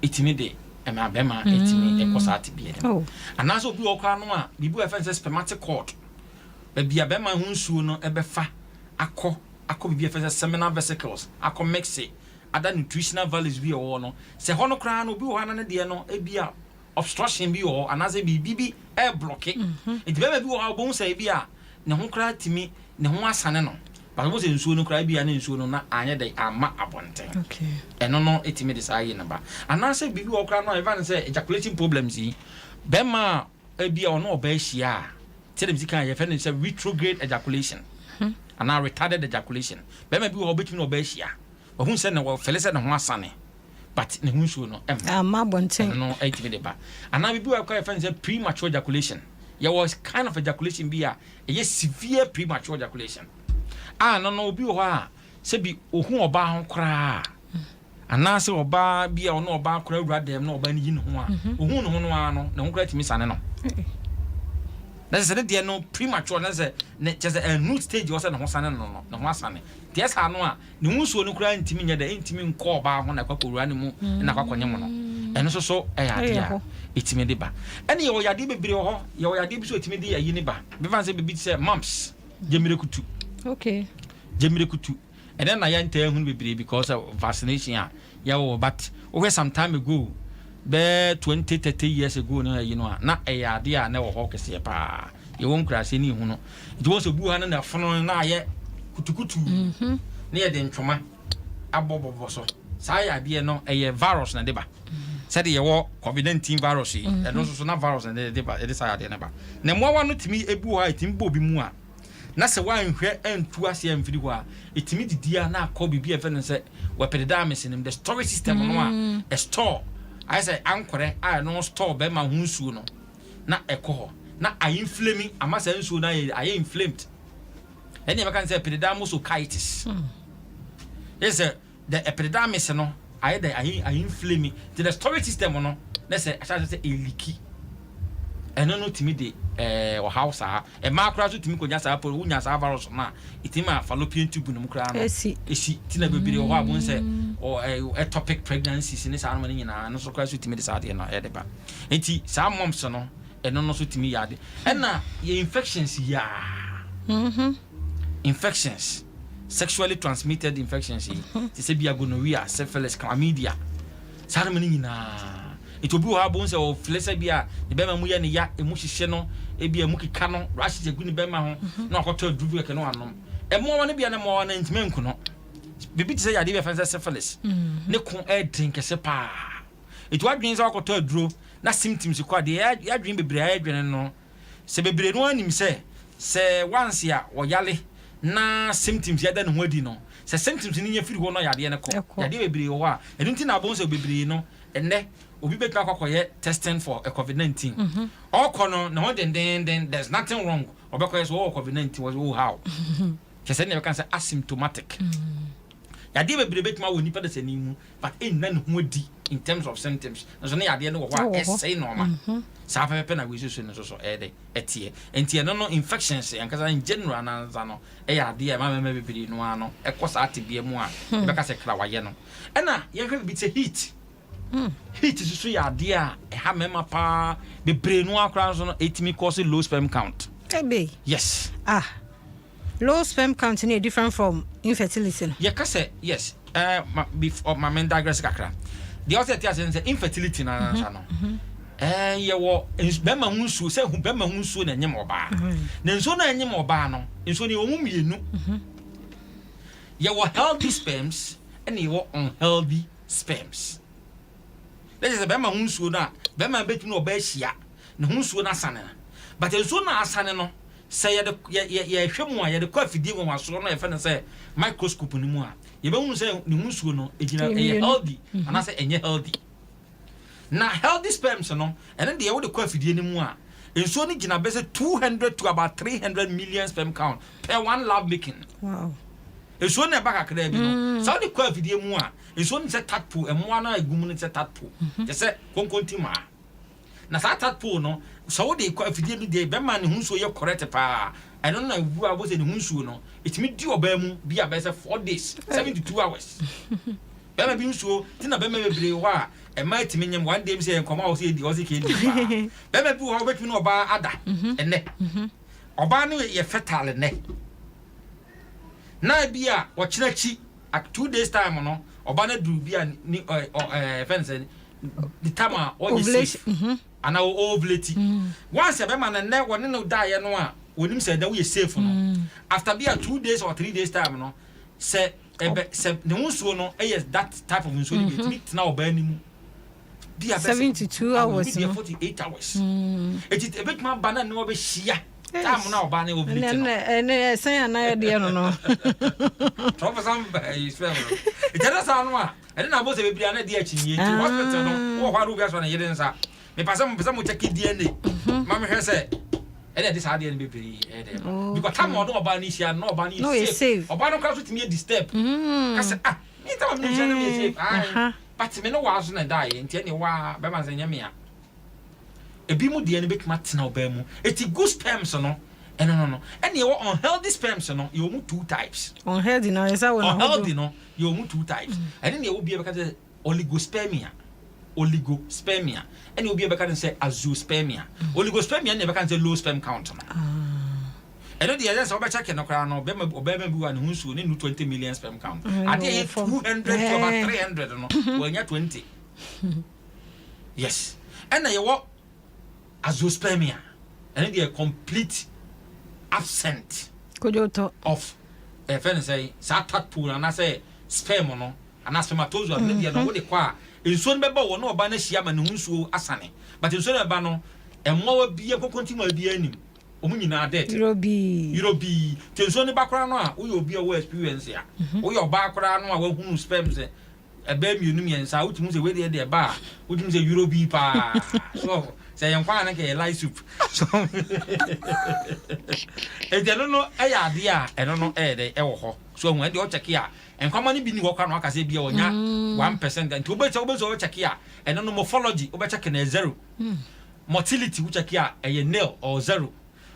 ɛtumi de ɛma bɛrima ɛtumi ɛkɔ saa tebea no mu. Anaasɛ obi wɔ koraa no a, biribi wɔ ɛfɛn sɛ spermatic cord, baabi a bɛrima ho nsuo no ɛbɛfa akɔ biribi a ɛfɛn sɛ seminal vesicles, akɔ mix other nutritional values bi a ɛwɔ hɔ no, sɛ hɔ no koraa no, obi wɔ hɔ ana ne deɛ no ebi a obstruction bi wɔ hɔ anaasɛ biribi bi ɛɛblock. Nti bɛrima bi wɔ hɔ a, wɔbɛhu sɛ ebi a ne ho koraa tumi ne ho asane no, but wɔn sɛ nsuo no koraa ebi a ne nsuo no na anyɛ dɛ ama abɔnten. Ɛno no ɛtumi de saa yi no ba. Anaasɛ biribi wɔ koraa no a ɛfa no sɛ ejaculation problems yi, bɛrima a ebi a ɔno ɔbaa ahyia a, sɛdeɛ msi kan yɛfrɛ no sɛ retrograde ejaculation anaa retarded ejaculation. Bɛrima bi wɔ hɔ, ɔbɛtumi na ɔbaa ahyia, ɔhu sɛ ne wɔfɛle sɛ ne ho asane, but ne ho nsuo no ɛmma. Ama abɔnten. Ɛno no ɛtumi de ba. Anaa biribi wɔ hɔ a yɛfrɛ no sɛ premature ejaculation. Yɛwɔ kind of ejaculation bi a ɛyɛ severe premature ejaculation a no obi wɔ hɔ a, sɛbi, ohun ɔbaa ho koraa anaasɛ ɔbaa bi a ɔne ɔbaa koraa wura dɛm na ɔbaa no yi ne ho a, ohun ne ho no ara no, ne ho koraa tumi sane no. Na sɛ ne deɛ no premature na sɛ ne kyɛ sɛ ɛnu stage wɔ sɛ ne ho sane no, ne ho asane deɛ saa no a, ne ho nsuo no koraa ntumi nyɛ dɛ, ntumi nkɔ ɔbaa ho na ɛkɔ akɔwura ne mu na akɔ akɔnyɛ mu no. Ɛno nso so ɛyɛ adeɛ a ɛtumi de ba. Ɛne yɛwɔ yadeɛ bebree wɔ hɔ. Yɛwɔ yadeɛ bi so ɛtumi de ayi ne ba, bɛfa sɛ biribi te sɛ mumps, gyemire kutu. Gyemire kutu, ɛnɛ na yɛntaa hunu bebree because of vaccination a yɛwɔ, but wohwɛ some time ago, bɛɛ 20 30 years ago no, ayi no a na ɛyɛ adeɛ a na ɛwɔ hɔ kɛseɛ paa. Yɛwɔ nkuraase ne ihu no, nti wɔn sɛ obi wɔ ha no na ɛfono na ayɛ kutukutu ne yɛde ntwoma abɔbɔbɔ so. Saa yɛ adeɛ no, ɛyɛ virus na de ba, sɛde yɛwɔ COVID-19 virus yi. Ɛno nso so na virus na de ba, yɛde saa adeɛ no ba. Na mmoawa no tumi ebi wɔ hɔ a ɛtumi bɔ obi mu a, na sɛ woanhwɛ antu aseɛ amfiri hɔ a, ɛtumi didi a na akɔ biribi a ɛfɛ no sɛ epididymis no, the storage system no a ɛstore, ayɛ sɛ ankorɛ a ɛno store bɛrima ho nsuo no, na ɛkɔ hɔ na ayɛ inflame ama saa nsuo no ayɛ inflamed. Ɛne yɛbɛka no sɛ epididymosorchitis. Yɛ sɛ the epididymis no ayɛ dɛ ayɛ inflame, nti the storage system no na sɛ ahyɛ sɛ ɛleak. Ɛno no tumi de ɔhaw saa. Mmaa koraa so tumi kɔnya saa po, wonya saa virus no a, ɛtumi ma fallopian tube no mu koraa no Esi. Esi ti na bebree wɔ hɔ a bon sɛ ɔ ectopic pregnancies ne saa noma no nyinaa no so koraa so tumi de saa adeɛ no ɛde ba. Nti saa mumps no, ɛno no so tumi yɛ ade. Ɛna yɛ infections yaa, infections, sexually transmitted infections yi te sɛ bia gonorrhea, syphilis, chlamydia, saa noma no nyinaa. Nti obi wɔ hɔ a, bon sɛ ɔfeel sɛ bi a ne bɛrima mu yɛ ne ya, emu hyehyɛ no, ebi a emu keka no, rashes egu ne bɛrima ho, na wakɔtɔ aduru bi kɛkɛ na wanom. Ɛmmoawa no bia ne mmoawa no ntumi nko no. Biribi te sɛ yadeɛ bi a yɛfrɛ no sɛ syphilis ne ko ɛɛden kɛse paa. Nti wadwene sɛ wakɔtɔ aduro na symptoms kɔ a, deɛ yɛadwene bebree a yɛdwene no sɛ bebree no anim sɛ once a ɔyale na symptoms yɛda ne ho adi no, sɛ symptoms no nya firi hɔ no, yadeɛ no kɔ. Ɛkɔ. Yadeɛ bebree wɔ hɔ a ɛno nti na abɔn sɛ bebree no, ɛnɛ obi bɛtumi akɔ akɔyɛ testing for a COVID-19, ɔkɔ no ne ho dendenden, there's nothing wrong, ɔbɛkɔyɛ sɛ ɔwɔ COVID-19, wɔ oh how kyɛ sɛ ne yɛbɛka sɛ asymptomatic. Yadeɛ bebree bɛtumi awɔ nipa dasani mu, but ɛnna ne ho adi in terms of symptoms, nso ne yadeɛ no wɔ hɔ a Ɛwɔ hɔ. ɛsɛe nɔɔma saa pɛpɛpɛ. Na wei soso no nso so ɛyɛ dɛ ɛteɛ. Nti ɛno no, infections ankasa in general nansa no, ɛyɛ adeɛ a ɛma mɛma bebree no ara no ɛkɔ saa tebea mu a yɛbɛka sɛ krawayɛ no. Ɛna yɛhwɛ biribi sɛ heat. Heat nso yɛ adeɛ a ɛha mmarima paa bebree no akora nso no, ɛtumi cause low sperm count. Ebe. Yes. Ah, low sperm count no yɛ different from infertility no? Yɛka sɛ yes, ma before ma men digress kakra, deɛ ɔsɛ ɛte ase ne sɛ infertility no ansa no, yɛwɔ bɛrima ho nsuo sɛ hu bɛrima ho nsuo na ɛnyem ɔbaa, na nsuo no a ɛnyem ɔbaa no, nsuo no yɛwɔ mu mmienu. Yɛwɔ healthy sperms ɛna yɛwɔ unhealthy sperms. Na kyerɛ sɛ bɛrima ho nsuo no a bɛrima bɛtumi na ɔbaa ahyia ne ho nsuo no asane no, but nsuo no a asane no Sɛ yɛde yɛ yɛ yɛhwɛ mu a, yɛde kɔ afidie nwanwasoɔ no a yɛfrɛ no sɛ microscope no mu a, yɛbɛhunu sɛ ne ho nsuo no ɛgyina ɛyɛ healthy anaasɛ ɛnyɛ healthy. Na healthy sperms no, ɛno deɛ wode kɔ afidie no mu a, nsuo no gyina bɛsɛ 200 to about 300 million sperm count per one love making. Nsuo no ɛba kakraa bi no, sɛ wode kɔ afidie mu a, nsuo no sɛ tadpole, mmoa no a ɛgu mu no sɛ tadpole, kyɛ sɛ konkontimaa. Na saa tadpole no, sɛ wode kɔ afidie no deɛ, bɛma ne ho nsuo yɛ correct paa. Ɛno na ewu a wosɛ ne ho nsuo no, ɛtumi di ɔbaa mu bi a bɛyɛ sɛ 4 days, 72 hours. Bɛrima bi nsuo ti na bɛrima bebree hɔ a ɛma etumi nyam one day mi sɛ nkɔmɔ a wɔsɛ edi wɔsɛ kɛ edi paa. Bɛrima bi wɔ hɔ a wobɛtumi ne ɔbaa ada ɛnɛ, ɔbaa no yɛ fertile nnɛ, na bi a ɔkyerɛ akyi 2 days time no, ɔbaa no duru bi a ni ɛ ɔ ɛɛ fɛn sɛ the time a ɔnyɛ safe anaa ovulate. Once ɛbɛma no nnɛ wɔne no daeɛ no a, wɔnim sɛ ɛdɛ woyɛ safe no, after bi a 2 days or 3 days time no, sɛ ɛbɛ sɛ ne ho nsuo no ɛyɛ that type of nsuo no bi, ɛtumi tena ɔbaa no mu bi a bɛ sɛ 72 hours bi a no. 48 hours. Eti ebɛtumi aba na ne wɔbɛhyia time na ɔbaa no ovulate no. Ɛnɛ ɛsɛn anan deɛ no. Trɔfo sam ɛyi sperm no nti ɛdɛ saa no a, ɛne na abɔ sɛ bebree a na ɛdi akyinnye nti hospital no wowɔ hɔ a na obi asɔ ne yere nsa, mepa sɛ mepɛ sɛ mo check DNA ma mehwɛ sɛ ɛna ɛde saa adeɛ no bebree ɛyɛ dɛ, because time a ɔne ɔbaa no hyia no, na ɔbaa no Na yɛ ɔyɛ safe. Safe. Ɔbaa no koraa so tumi yɛ disturb kasɛ, ah, me time a me hyia no, me yɛ safe. Aye, but me ne waa so na ɛda yɛ nti ɛne waa bɛma sɛ nyɛ mea. Ebi mu deɛ no bɛtumi atena ɔbaa mu. Eti good sperms no, ɛno no, ɛne ɛwɔ unhealthy sperms no, yɛwɔ mu two types. Unhealthy na ɔyɛ sɛ wɔ Unhealthy no, yɛwɔ mu two types. Ɛne nea ɛwɔ bi a bɛka sɛ oligospermia, oligospermia, ɛne obi a bɛka no sɛ azoospermia. Oligospermia ne bɛka no sɛ low sperm count no. Ɛno deɛ, ɛyɛ sɛ wobɛkyɛke no koraa no, bɛma ɔbɛrima bi wɔ a ne ho nsuo ne nu 20 million sperm count. Adeɛ yɛ 200 to about 300 no, wɔanya 20. Yes, ɛna yɛwɔ azoospermia. Ɛno deɛ, complete absent kodwo tɔ of ɛfɛ no sɛ saa tadpole anaasɛ sperm no anaa spermatozoa no deɛ no, wode kɔ a, nsuo no bɛba wɔ na ɔba no ahyia ma ne ho nsuo asane, but nsuo no bɛba no, mmoawa bia nkonkontimaa biara anim, ɔmo nyinaa dead. Eurobi. Eurobi. Nti nsuo no ba koraa no a, woyɛ obi a wɔ experience a, woyɛ ɔbaa koraa no a wahunu sperm sɛ ɛbɛɛ mmienu mmiɛnsa a, wotumi sɛ wei deɛ deɛ ba a, wotumi sɛ eurobi paa. So sɛ yɛn kwan no kɛ yɛ light soup so. Eti ɛno no ɛyɛ adeɛ a ɛno no ɛyɛ dɛ ɛwɔ hɔ so ɛhu. Ɛdeɛ ɔkyɛke a, nkwama no bi ni hɔ koraa na waka sɛ bi a ɔnya 1%. Nti wobɛsɛ wobɛkyɛke a, ɛno no morphology wobɛkyɛke no, ɛyɛ zero. Motility wokyɛke a, ɛyɛ nil or zero.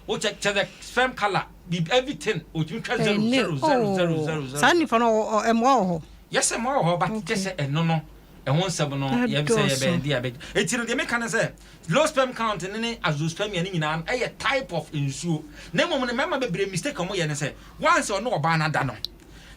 Wokyɛ kyɛ sɛ sperm colour bi, everything otumi twa zero, zero, zero, zero, zero, zero. Saa nipa no ɛmmoa wɔ hɔ? Yɛsɛ mmoa wɔ hɔ, but kyɛ sɛ ɛno no ɛho nsɛm no yɛ sɛ yɛbɛn di abɛ. Eti no deɛ meka ne sɛ low sperm count ne azoospermia ne nyinaa no ɛyɛ type of nsuo. Na mmom no, mmarima bebree mistake a wɔyɛ ne sɛ once ɔne ɔbaa no ada no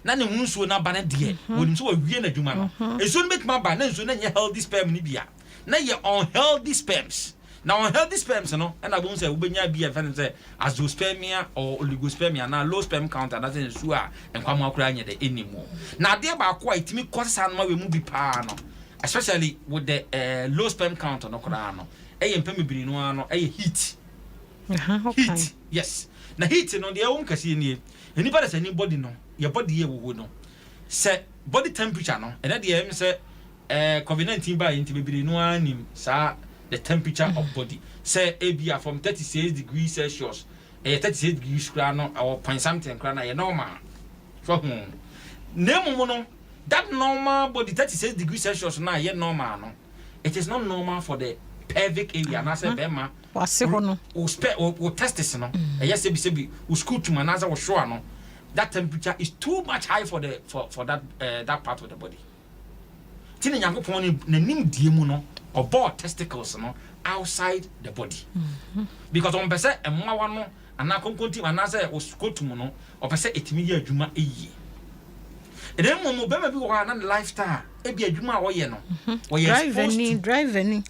na ne ho nsuo no aba no deɛ, wɔnim sɛ wɔawie n'adwuma no. Nsuo no bɛtumi aba na nsuo no nyɛ healthy sperm no bi a, na yɛ unhealthy sperms. Na unhealthy sperms no ɛna wobɛhu sɛ wobɛnya bi a ɛfɛ no sɛ azoospermia or oligospermia anaa low sperm count anaasɛ nsuo a nkwamoa koraa nyɛ dɛ ɛnni mu. Na adeɛ baako a ɛtumi kɔ saa noma wei mu bi paa no, especially with the low sperm count no koraa no, ɛyɛ mpɛn bebree no ara no ɛyɛ heat. Heat, yes. Na heat no deɛ ɛwɔ mu kɛseɛ nie: nnipa de sɛ ni body no, yɛ body yɛ wɔwɔ no sɛ body temperature no, ɛnɛ deɛ ɛm sɛ COVID-19 baa yɛ nti bebree no ara nim saa the temperature of body sɛ ebia from 36 degrees Celsius, ɛyɛ 36 degrees koraa no, ɛwɔ point something koraa no, ɛyɛ normal so ho. Na mmom no, that normal body 36 degrees Celsius no a ɛyɛ normal no, it is not normal for the pelvic area anaasɛ bɛrima wase hɔ no. Wo spe wo testis no, ɛyɛ sɛbi sɛbi wo scrotum anaasɛ wo shoa no, that temperature is too much high for the for that part of the body. Ti na Nyankopɔn ne n'anim die mu no, ɔbɔɔ testicles no outside the body because ɔmpɛ sɛ mmoawa no anaa konkontim anaasɛ wo scrotum no, ɔpɛ sɛ ɛtumi yɛ adwuma yie. Ɛna mmom bɛrima bi wɔ hɔ a na ne lifestyle, ebi adwuma a ɔyɛ no, wɔyɛ driver exposed ni to driver ni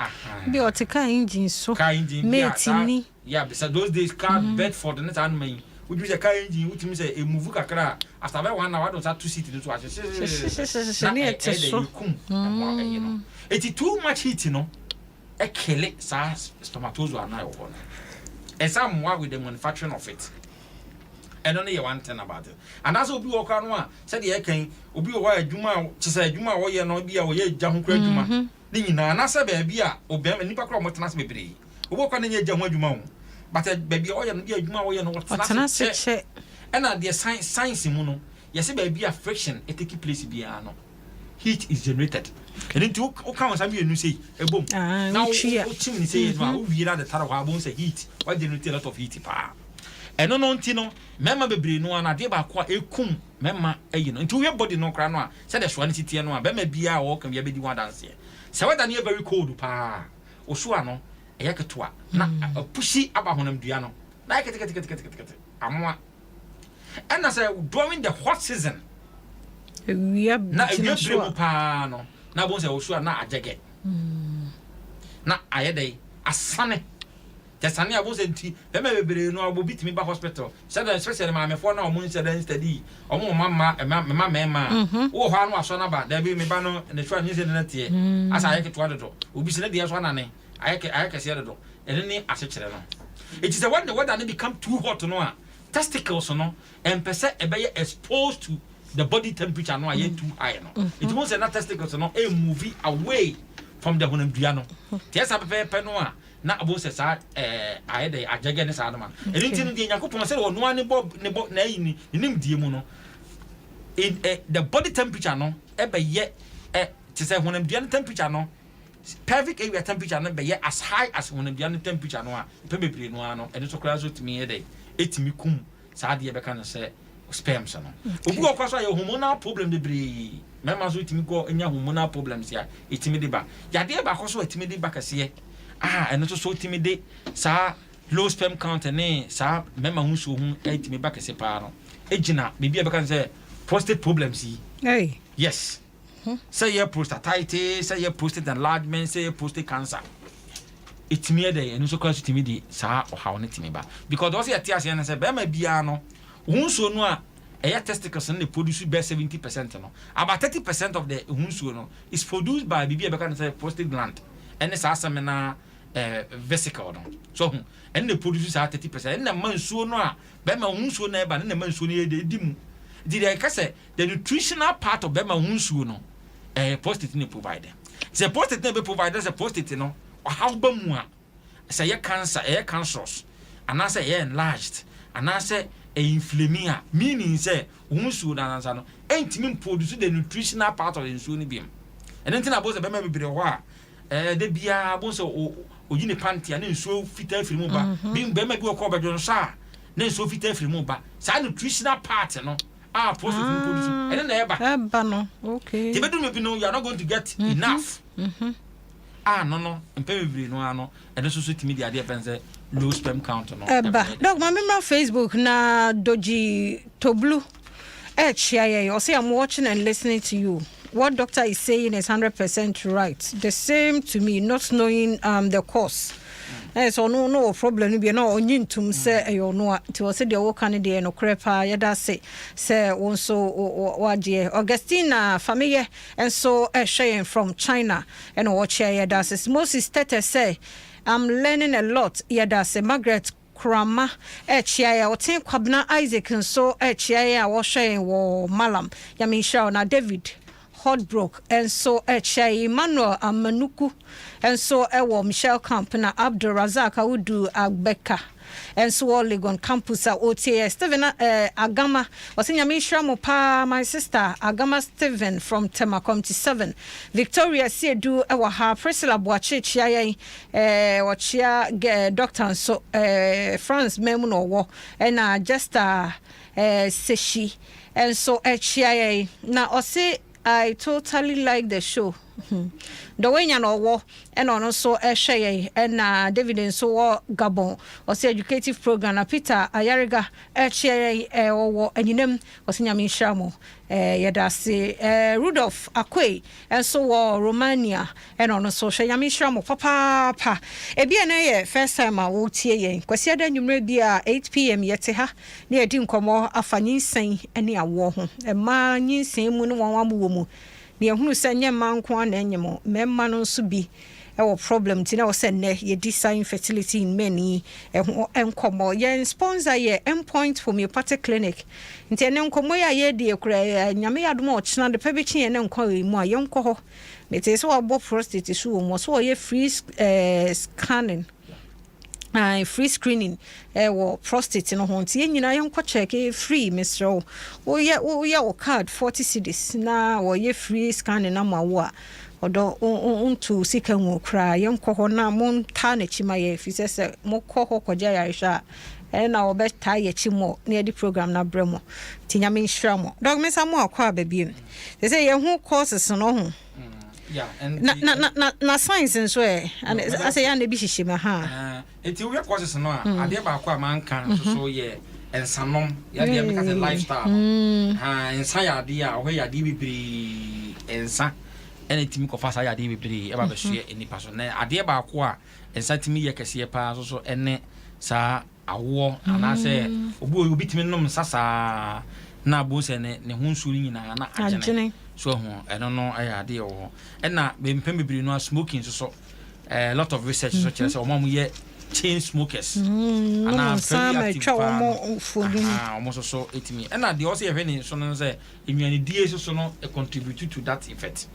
bi a ɔte car engine so. Car engine bi a mate saa ni. Yeah, bisa those days car Bedford ne saa noma yi, wotumi sɛ car engine, wotumi sɛ emuvu kakra a, after bɛ one hour wadon sa two seat no so ahyehyɛ na ne ɛ ɛte ɛyɛ dɛ so. Ekum ɛmoa ɛyɛ no. Eti too much heat no ɛkill saa spermatozoa no a ɛwɔ hɔ no. Ɛsa mmoa with the manufacturing of it. Ɛno no yɛ one thing about it. Anaasɛ obi wɔ kora no a, sɛdeɛ ɛka yi, obi wɔ hɔ a, adwuma a kyɛ sɛ adwuma a wɔyɛ no bi a wɔyɛ gya ho kora adwuma ne nyinaa, anaasɛ baabi a obɛrima nipa kora a wɔtena ase bebree, obi wɔ kora no nyɛ gya ho adwuma o, but baabi a ɔyɛ no bi, adwuma a wɔyɛ no, ɔtena wɔtena ase ase kyɛ. Kyɛ. Ɛna deɛ science mu no, yɛsɛ baabi a friction take place biara no, heat is generated. Ɛno nti woka wo nsa mmienu sei ɛbom Ah, na wotwi a. wokyim ne sei no a, wowie na de tare hɔ a, wobɛhu sɛ heat wa generate a lot of heat paa. Ɛno no nti no, mmarima bebree no a, na adeɛ baako a ɛkum mmarima ayi no nti, wohwɛ body no koraa no a, sɛdeɛ soa no si teɛ no a, bɛrima biara a wɔka bia bɛdi ho adanseɛ sɛ weather no yɛ very cold paa, oso no ɛyɛ ketewa na apusi aba honam dua no na ayɛ keteketeketekete amoa. Ɛna sɛ during the hot season ewia na gyina ewia so bere mu a paa no, na abom sɛ osu a na agyɛgɛ na ayɛ dɛ asane kyɛ sane abom sɛ. Nti bɛrima bebree no a, obi tumi ba hospital sɛdeɛ, especially maamefoɔ na ɔmo nhyɛ dɛ steady, ɔmo mma mma mma mmarima a wowɔ hɔ ano asɔ naba dabi, me ba no ne so a nye sɛ ne na teɛ asa ayɛ ketewa dodo, obi sɛ ne deɛ so anane ayɛ kɛseɛ dodo. Ɛno ne asekyerɛ no. Eti sɛ when the weather no become too hot no a, testicles no ɛmpɛ sɛ ɛbɛyɛ exposed to the body temperature no a yɛ too high no. Nti mo sɛ na testicles no ɛ move away from the honamdua no tiɛ saa pɛpɛɛpɛ no a, na abo sɛ saa ayɛ dɛ agyɛgɛ ne saa no ma. Ɛno nti no deɛ, Nyankopɔn sɛ ɔnoa ne bɔ n'ayi ne nimdie mu no in the body temperature no ɛbɛyɛ te sɛ honamdua no temperature no, pelvic area temperature no bɛyɛ as high as honamdua no temperature no a, pɛ bebree no ara no, ɛno nso koraa nso tumi yɛ dɛ ɛtumi kum saa adeɛ bɛka no sɛ sperms no. Obi wɔ kora so a yɛ hormonal problem bebree, mmarima nso tumi kɔ nya hormonal problems a ɛtumi de ba. Yadeɛ baako so a ɛtumi de ba kɛseɛ a, ɛno nso so tumi de saa low sperm count ne saa mmarima ho nsuo ho ɛtumi ba kɛse paa no, ɛgyina biribi a bɛka no sɛ prostate problems yi. Hey. Yes, sɛ yɛ prostatitis, sɛ yɛ prostate enlargement, sɛ yɛ prostate cancer, ɛtumi yɛ dɛ ɛno nso koraa so tumi de saa ɔhaw no tumi ba, because ɔsɛ yɛte aseɛ no sɛ bɛrima biara no ho nsuo no a ɛyɛ testicles no na produce bɛ 70% no. About 30% of the ho nsuo no is produced by biribi a bɛka no sɛ prostate gland ɛne saa seminal vesicle no so ho. Ɛne na produce saa 30%. Ɛne na ma nsuo no a bɛrima ho nsuo no ɛba ne na ma nsuo no yɛ de ɛdi mu. Nti deɛ ɛka sɛ the nutritional part of bɛrima ho nsuo no, prostate ne provide. Sɛ prostate ne bɛ provide, sɛ prostate no ɔhaw ba mu a, sɛ ɛyɛ cancer, ɛyɛ cancerous, anaasɛ ɛyɛ enlarged, anaasɛ ɛyɛ inflame a, meaning sɛ ho nsuo no anansa no ɛntumi produce the nutritional part of the nsuo no biom. Ɛno nti na abo sɛ bɛrima bebree wɔ hɔ a, de biara abo sɛ oyi ne panty a, ne nsuo fitaa firi mu ba bi. Bɛrima bi wɔ kɔ ɔbɛdwo nso a, ne nsuo fitaa firi mu ba. Saa nutritional part no a prostate no produce, ɛno na ɛba. Ɛba no, okay. Tí bɛduru bi no, you are not going to get enough a no mpɛ bebree no ano, ɛno nso so tumi de adeɛ fɛn sɛ low sperm count no. Ɛba. Doc, ma memmra Facebook na Doji Toblu ɛkyia yɛn. Ɔsɛ, "I'm watching and listening to you. What doctor is saying is 100% right. The same to me, not knowing the cause." Ɛyɛ sɛ ɔno no wɔ problem no bi na ɔnye ntom sɛ ɛyɛ ɔno a, nti ɔsɛ deɛ wɔka no deɛ nokorɛ paa. Yɛda ase sɛ wo nso wagyeɛ. Augustina Fameyɛ nso ɛhwɛ yɛn from China ɛna wɔkyɛ. Yɛda ase. Moses Tete sɛ, "I'm learning a lot." Yɛda ase. Margaret Kurama ɛkyia yɛ. Ɔten Kwabena Isaac nso ɛkyia yɛ a wɔhwɛ yɛn wɔ Malam. Nyame nhyira wo. Na David Hotbrook nso ɛkyia yɛ. Emmanuel Amanuku nso ɛwɔ Michelle Camp, na Abdul Razak Awudu Agbeka nso wɔ Legon campus a ɔretie yɛ. Stephen Agama ɔsɛ, "Nyame nhyira mo paa. My sister Agama Stephen from Tema Community 7." Victoria Siedu ɛwɔ ha. Priscilla Boakye kyia yɛn, ɔkyia doctor nso, France man mu na ɔwɔ. Ɛna Jester Seshi nso ɛkyia yɛn na ɔse, "I totally like the show." Dɔwɛnya na ɔwɔ, ɛna ɔno nso ɛhwɛ yɛn. Ɛna David nso wɔ Gabon, ɔsɛ, "Educative program." Na Peter Ayariga ɛkyia yɛn, ɔwɔ Anyinam, ɔsɛ, "Nyame nhyira mo." Yɛda ase. Rudolph Akoe nso wɔ Romania, ɛna ɔno nso hwɛ. Nyame nhyira mo papaapa. Ebi a na yɛ first time a wɔretie yɛn, Kwasiada anwummerɛ bi a 8 p.m. yɛte ha na yɛdi nkɔmmɔ afa nyinsɛn ne awoɔ ho. Mmaa nyinsɛn mu ne wɔn amowɔ mu na yɛhunu sɛ nyɛ mmaa nko ara na ɛnyɛ mo, mmarima no nso bi. Ɛwɔ problem nti na ɛwɔ sɛ nnɛ yɛdi saa infertility in men yi ɛho nkɔmmɔ. Yɛn sponsor yɛ Endpoint Homeopathic Clinic. Nti ɛnɛ nkɔmmɔ yi a yɛredi kura, Nyame yɛ adom a, ɔkyena de pɛ bɛkyi yɛn ne nkwa yi mu a, yɛnkɔ hɔ. Mete sɛ wɔabɔ prostate so wɔ mu, ɔsɛ wɔyɛ free scanning, free screening ɛwɔ prostate no ho. Nti yɛn nyinaa yɛnkɔ check, ɛyɛ free. Mesrɛ wo, woyɛ wo card 40 cedis na wɔyɛ free scanning ama wo a, ɔdɔ nto sika ngu koraa. Yɛnkɔ hɔ na montaa n'akyi ma yɛ, ɛfiri sɛ mokɔ hɔ kɔgye ayarehwɛ a, ɛna wɔbɛtaa yɛ akyi mmɔ na yɛde program no abrɛ mo. Nti Nyame nhyira mo. Doc, mesa mo akɔ aba biom sɛ yɛho causes no ho na science nso ɛ asɛ yɛ ana bi hyehyɛ mu ha. Nti wohwɛ causes no a, adeɛ baako a manka nso so yɛ nsanom. Yɛdeɛ meka sɛ lifestyle no ha, nsa yɛ adeɛ a wɔhwɛ yɛ adeɛ bebree. Nsa ɛna tumi kɔfa saa yɛ adeɛ bebree ɛba bɛsoɛ nipa so. Na adeɛ baako a nsa tumi yɛ kɛseɛ paa nso so ɛne saa awoɔ, anaasɛ obi tumi nom nsa saa na abo sɛ ne ho nsuo no nyinaa na agyene so ho. Ɛno no ɛyɛ adeɛ wɔ hɔ. Ɛna mpɛn bebree no a, smoking nso so, a lot of research so kyerɛ sɛ ɔmo a wɔyɛ chain smokers anaa very active paa no, ɔmo nso so etumi. Ɛna deɛ ɔsɛ yɛhwɛ ne nso no sɛ nnuanidie nso so no contribute to that effect.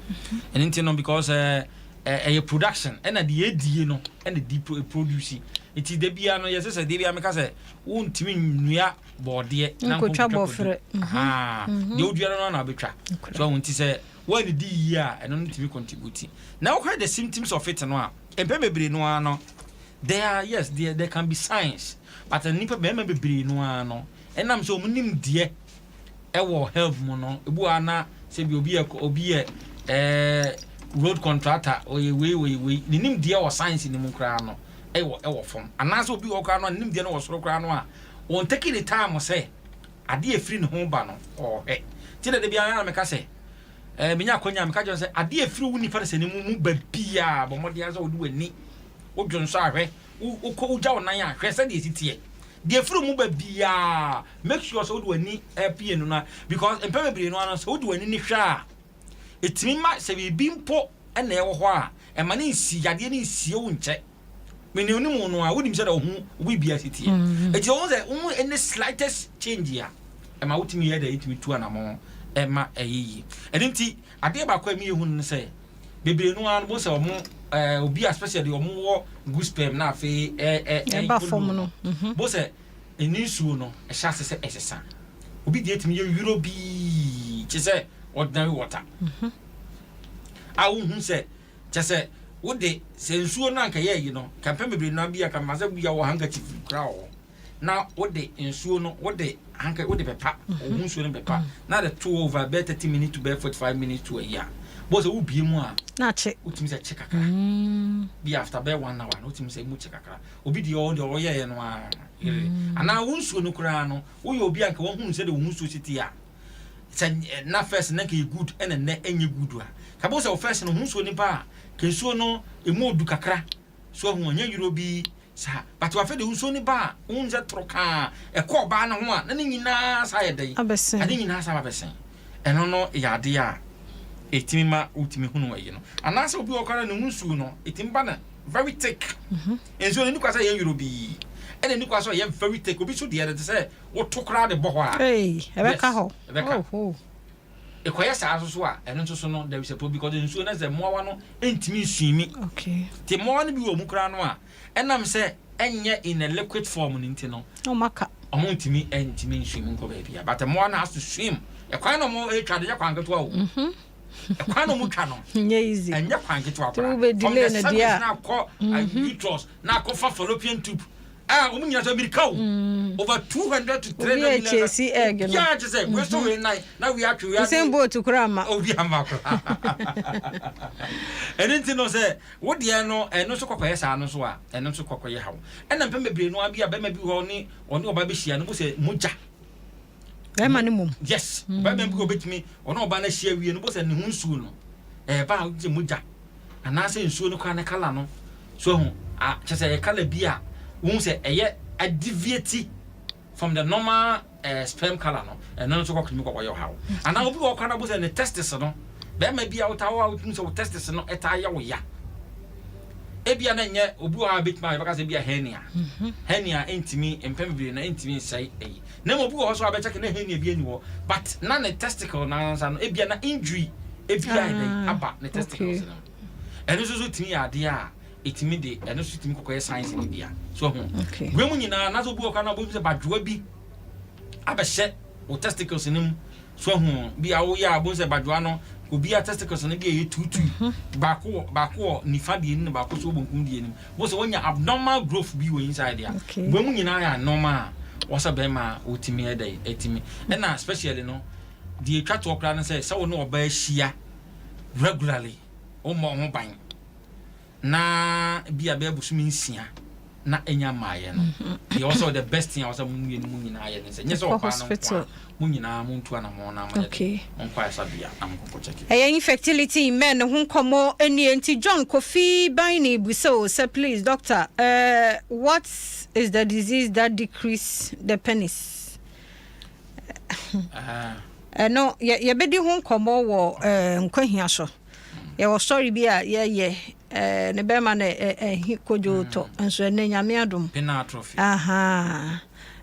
Ɛno nti no, because ɛyɛ production ɛna deɛ edie no ɛna di produce. Nti de bia no yɛsɛ sɛ de bia meka sɛ wontumi nnua bɔɔdeɛ na nkotwa bɔfrɛ. Deɛ wodua no na wobɛtwa so ahu. Nti sɛ woanidi yie a, ɛno no tumi contribute. Na wohwɛ the symptoms of it no a, mpɛn bebree no ara no, there are, yes, there can be signs, but nipa bɛrima bebree no ara no, ɛnam sɛ ɔmo nim deɛ ɛwɔ health mu no, ebu wa na sɛ bi obi yɛ road contractor, ɔyɛ wei wei wei, ne nim deɛ wɔ science ne mu koraa no ɛwɔ fam, anaasɛ obi wɔ koraa no a ne nim deɛ no wɔ soro koraa no a, wɔn take the time sɛ adeɛ efiri ne ho ba no ɔɔhwɛ. Ti na de bi ara meka sɛ menya akɔnya meka kyerɛ sɛ adeɛ efiri wo nipa sɛ ne mu ba biaa, bɔ mmɔden sɛ wode w'ani wodwo nso ahwɛ, wokɔ wogya wo nan ahwɛ sɛdeɛ esi teɛ. Deɛ efiri mu ba biaa, make sure sɛ wode w'ani ɛpie no na, because mpɛn bebree no ano sɛ wode w'ani ne hwɛ a, etumi ma sɛ biribi mpo ɛna ɛwɔ hɔ a, ɛma ne nsi yadeɛ ne nsie wo nkyɛ. Mene onim no a, wonim sɛ dɛ wo ho wo biribi asi teɛ. Eti wɔn sɛ wɔn any slightest change a, ɛma wotumi yɛ dɛ etumi tu anamɔ ɛma ɛyɛ yie. Ɛno nti adeɛ baako a ɛmi yɛ hu no sɛ bebree no ara no mo sɛ ɔmo obi a especially ɔmo wɔ good sperm na afei ɛ ɛ ɛba fam no. Bo sɛ ɛni nsuo no ɛhyɛ ase sɛ ɛsesa, obi deɛ etumi yɛ yuro bii kye sɛ ordinary water a wohu sɛ kyɛ sɛ wode sɛ nsuo no anka yɛ yi no kampɛn bebree no bi a kama sɛ bia wɔ handkerchief kura wɔ hɔ na wode nsuo no, wode hanka wode bɛpa ɔho nsuo no bɛpa na de to over bɛɛ 30 minutes to bɛɛ 45 minutes to ayi a bɔ sɛ wobie mu a, na akye. Wotumi sɛ kye kakra bi after bɛɛ one hour na wotumi sɛ mu kye kakra. Obi deɛ ɔwɔ deɛ ɔyɛɛ no a yere anaa wo nsuo no koraa no, woyɛ obi a nka wahunu sɛ de wo ho nsuo si te a, sɛ na first na nka yɛ good ɛna nnɛ ɛnyɛ good a, kabo sɛ wo first no ho nsuo nipa a ka nsuo no emu odu kakra so ahu, ɛnyɛ yuro bi saa, but wafɛ de nsuo nipa a wohu sɛ toro kaa ɛkɔ ɔbaa no ho a, na ne nyinaa saa yɛ dɛn? Abɛsɛn. Ade nyinaa saa abɛsɛn. Ɛno no yɛ adeɛ a ɛtumi ma wotumi hunu ayi no, anaasɛ obi wɔ kora ne ho nsuo no ɛtumi ba no very thick. Nsuo no ni kwa sɛ ɛyɛ yuro bii, ɛna ni kwa sɛ ɔyɛ very thick. Obi so deɛ no te sɛ woto koraa de bɔ hɔ a, Ei, ɛbɛka hɔ. Ɛbɛka. Oh. Ɛkɔyɛ saa nso so a, ɛno nso so no there is a problem, because nsuo no sɛ mmoawa no ntumi nswimi. Nti mmoawa no bi wɔ mu koraa no a, ɛnam sɛ ɛnyɛ in a liquid form no nti no, Na ɔmaka. ɔmo ntumi nswim nkɔ baabi a, but mmoa no has to swim. Ɛkwan na ɔmo etwa de nyɛ kwan ketewa o. Ɛkwan na ɔmo twa no nyɛ easy. Ɛnyɛ kwan ketewa Nti koraa. wobɛ From delay the no cervix deɛ a- na akɔ uterus na akɔ fa fallopian tube a, ɔmo nyina sɛ mirika o, over 200 to 300 Obi a chase egg no. Obiara kyɛ sɛ wei so wei nan na wei atwe wei Usain atwe. Bolt koraa ma. Obi ama koraa. Ɛno nti no, sɛ wo deɛ no ɛno nso kɔkɔyɛ saa no nso a, ɛno nso kɔkɔyɛ haw. Ɛna mpɛn bebree no abi a, bɛrima bi hɔ ne ɔne ɔbaa bɛhyia no mo sɛ mogya. Bɛrima no mom. Yes, bɛrima bi wɔ bɛtumi ɔne ɔbaa no ahyia wie no bo sɛ ne ho nsuo no ɛɛba a, wogye mogya anaasɛ nsuo no koraa ne colour no so ahu a, kyɛ sɛ ɛyɛ colour bi a wohu sɛ ɛyɛ adeviate from the normal sperm colour no. Ɛno nso kɔkɔtumi kɔkɔyɛ ɔhaw. Anaa obi wɔ hɔ koraa na bo sɛ ne testis no, bɛrima bi a wotaa wɔ a wotumi sɛ wo testis no ɛtaa yɛ wo ya. Ebia na nyɛ obi wɔ hɔ a bɛtumi a yɛbɛka sɛ ebia hernia. Hernia ntumi, mpɛn bebree na ntumi nsɛe ɛyi. Na mmom obi wɔ hɔ so a bɛkyɛke na hernia bi ani hɔ, but na ne testicle n'ansa no ebia na injury ebi ayɛ dɛ aba ne testicles no. Ɛno nso so tumi yɛ adeɛ a ɛtumi de ɛno nso tumi kɔkɔyɛ science no bia so ho. Wei mu nyinaa na sɛ obi wɔ kora na ɔbɛhu sɛ badwoa bi abɛhyɛ wo testicles no mu so ho bi a woyɛ a bohu sɛ badwoa no obi a testicles no bi a ɛyɛ tutu baako wɔ baako wɔ nifa deɛ no na baako so wɔ bonkum deɛ no mu bo sɛ wonya abnormal growth bi wɔ inside a. Wei mu nyinaa yɛ abnormal a wɔsɛ bɛrima a wotumi ɛdɛ ɛtumi ɛna especially no deɛ etwa toɔ koraa no sɛ sɛ wo ne ɔbaa ahyia regularly, wommɔ ho ban na bi a bɛyɛ bosome 6 na ɛnya mmaeɛ no, deɛ ɔsɛ the best thing a ɔsɛ mo mmienu mu nyinaa yɛ ne sɛ nyɛ sɛ ɔbaa no nko a, mo nyinaa montu anammɔn na moyɛ de monkɔ ayasabea na monkɔkɔ kyɛke. Ɛyɛ infertility in men ho nkɔmmɔ nie. Nti John Kofi Baini bisa o sɛ, please doctor, what is the disease that decrease the penis? Ɛno yɛbɛdi ho nkɔmmɔ wɔ nkwahia so. Yɛwɔ story bi a yɛyɛ ne bɛrima no ɛhi kodwo tɔ nso ɛnɛ Nyame adom. Penile atrophy. Aha.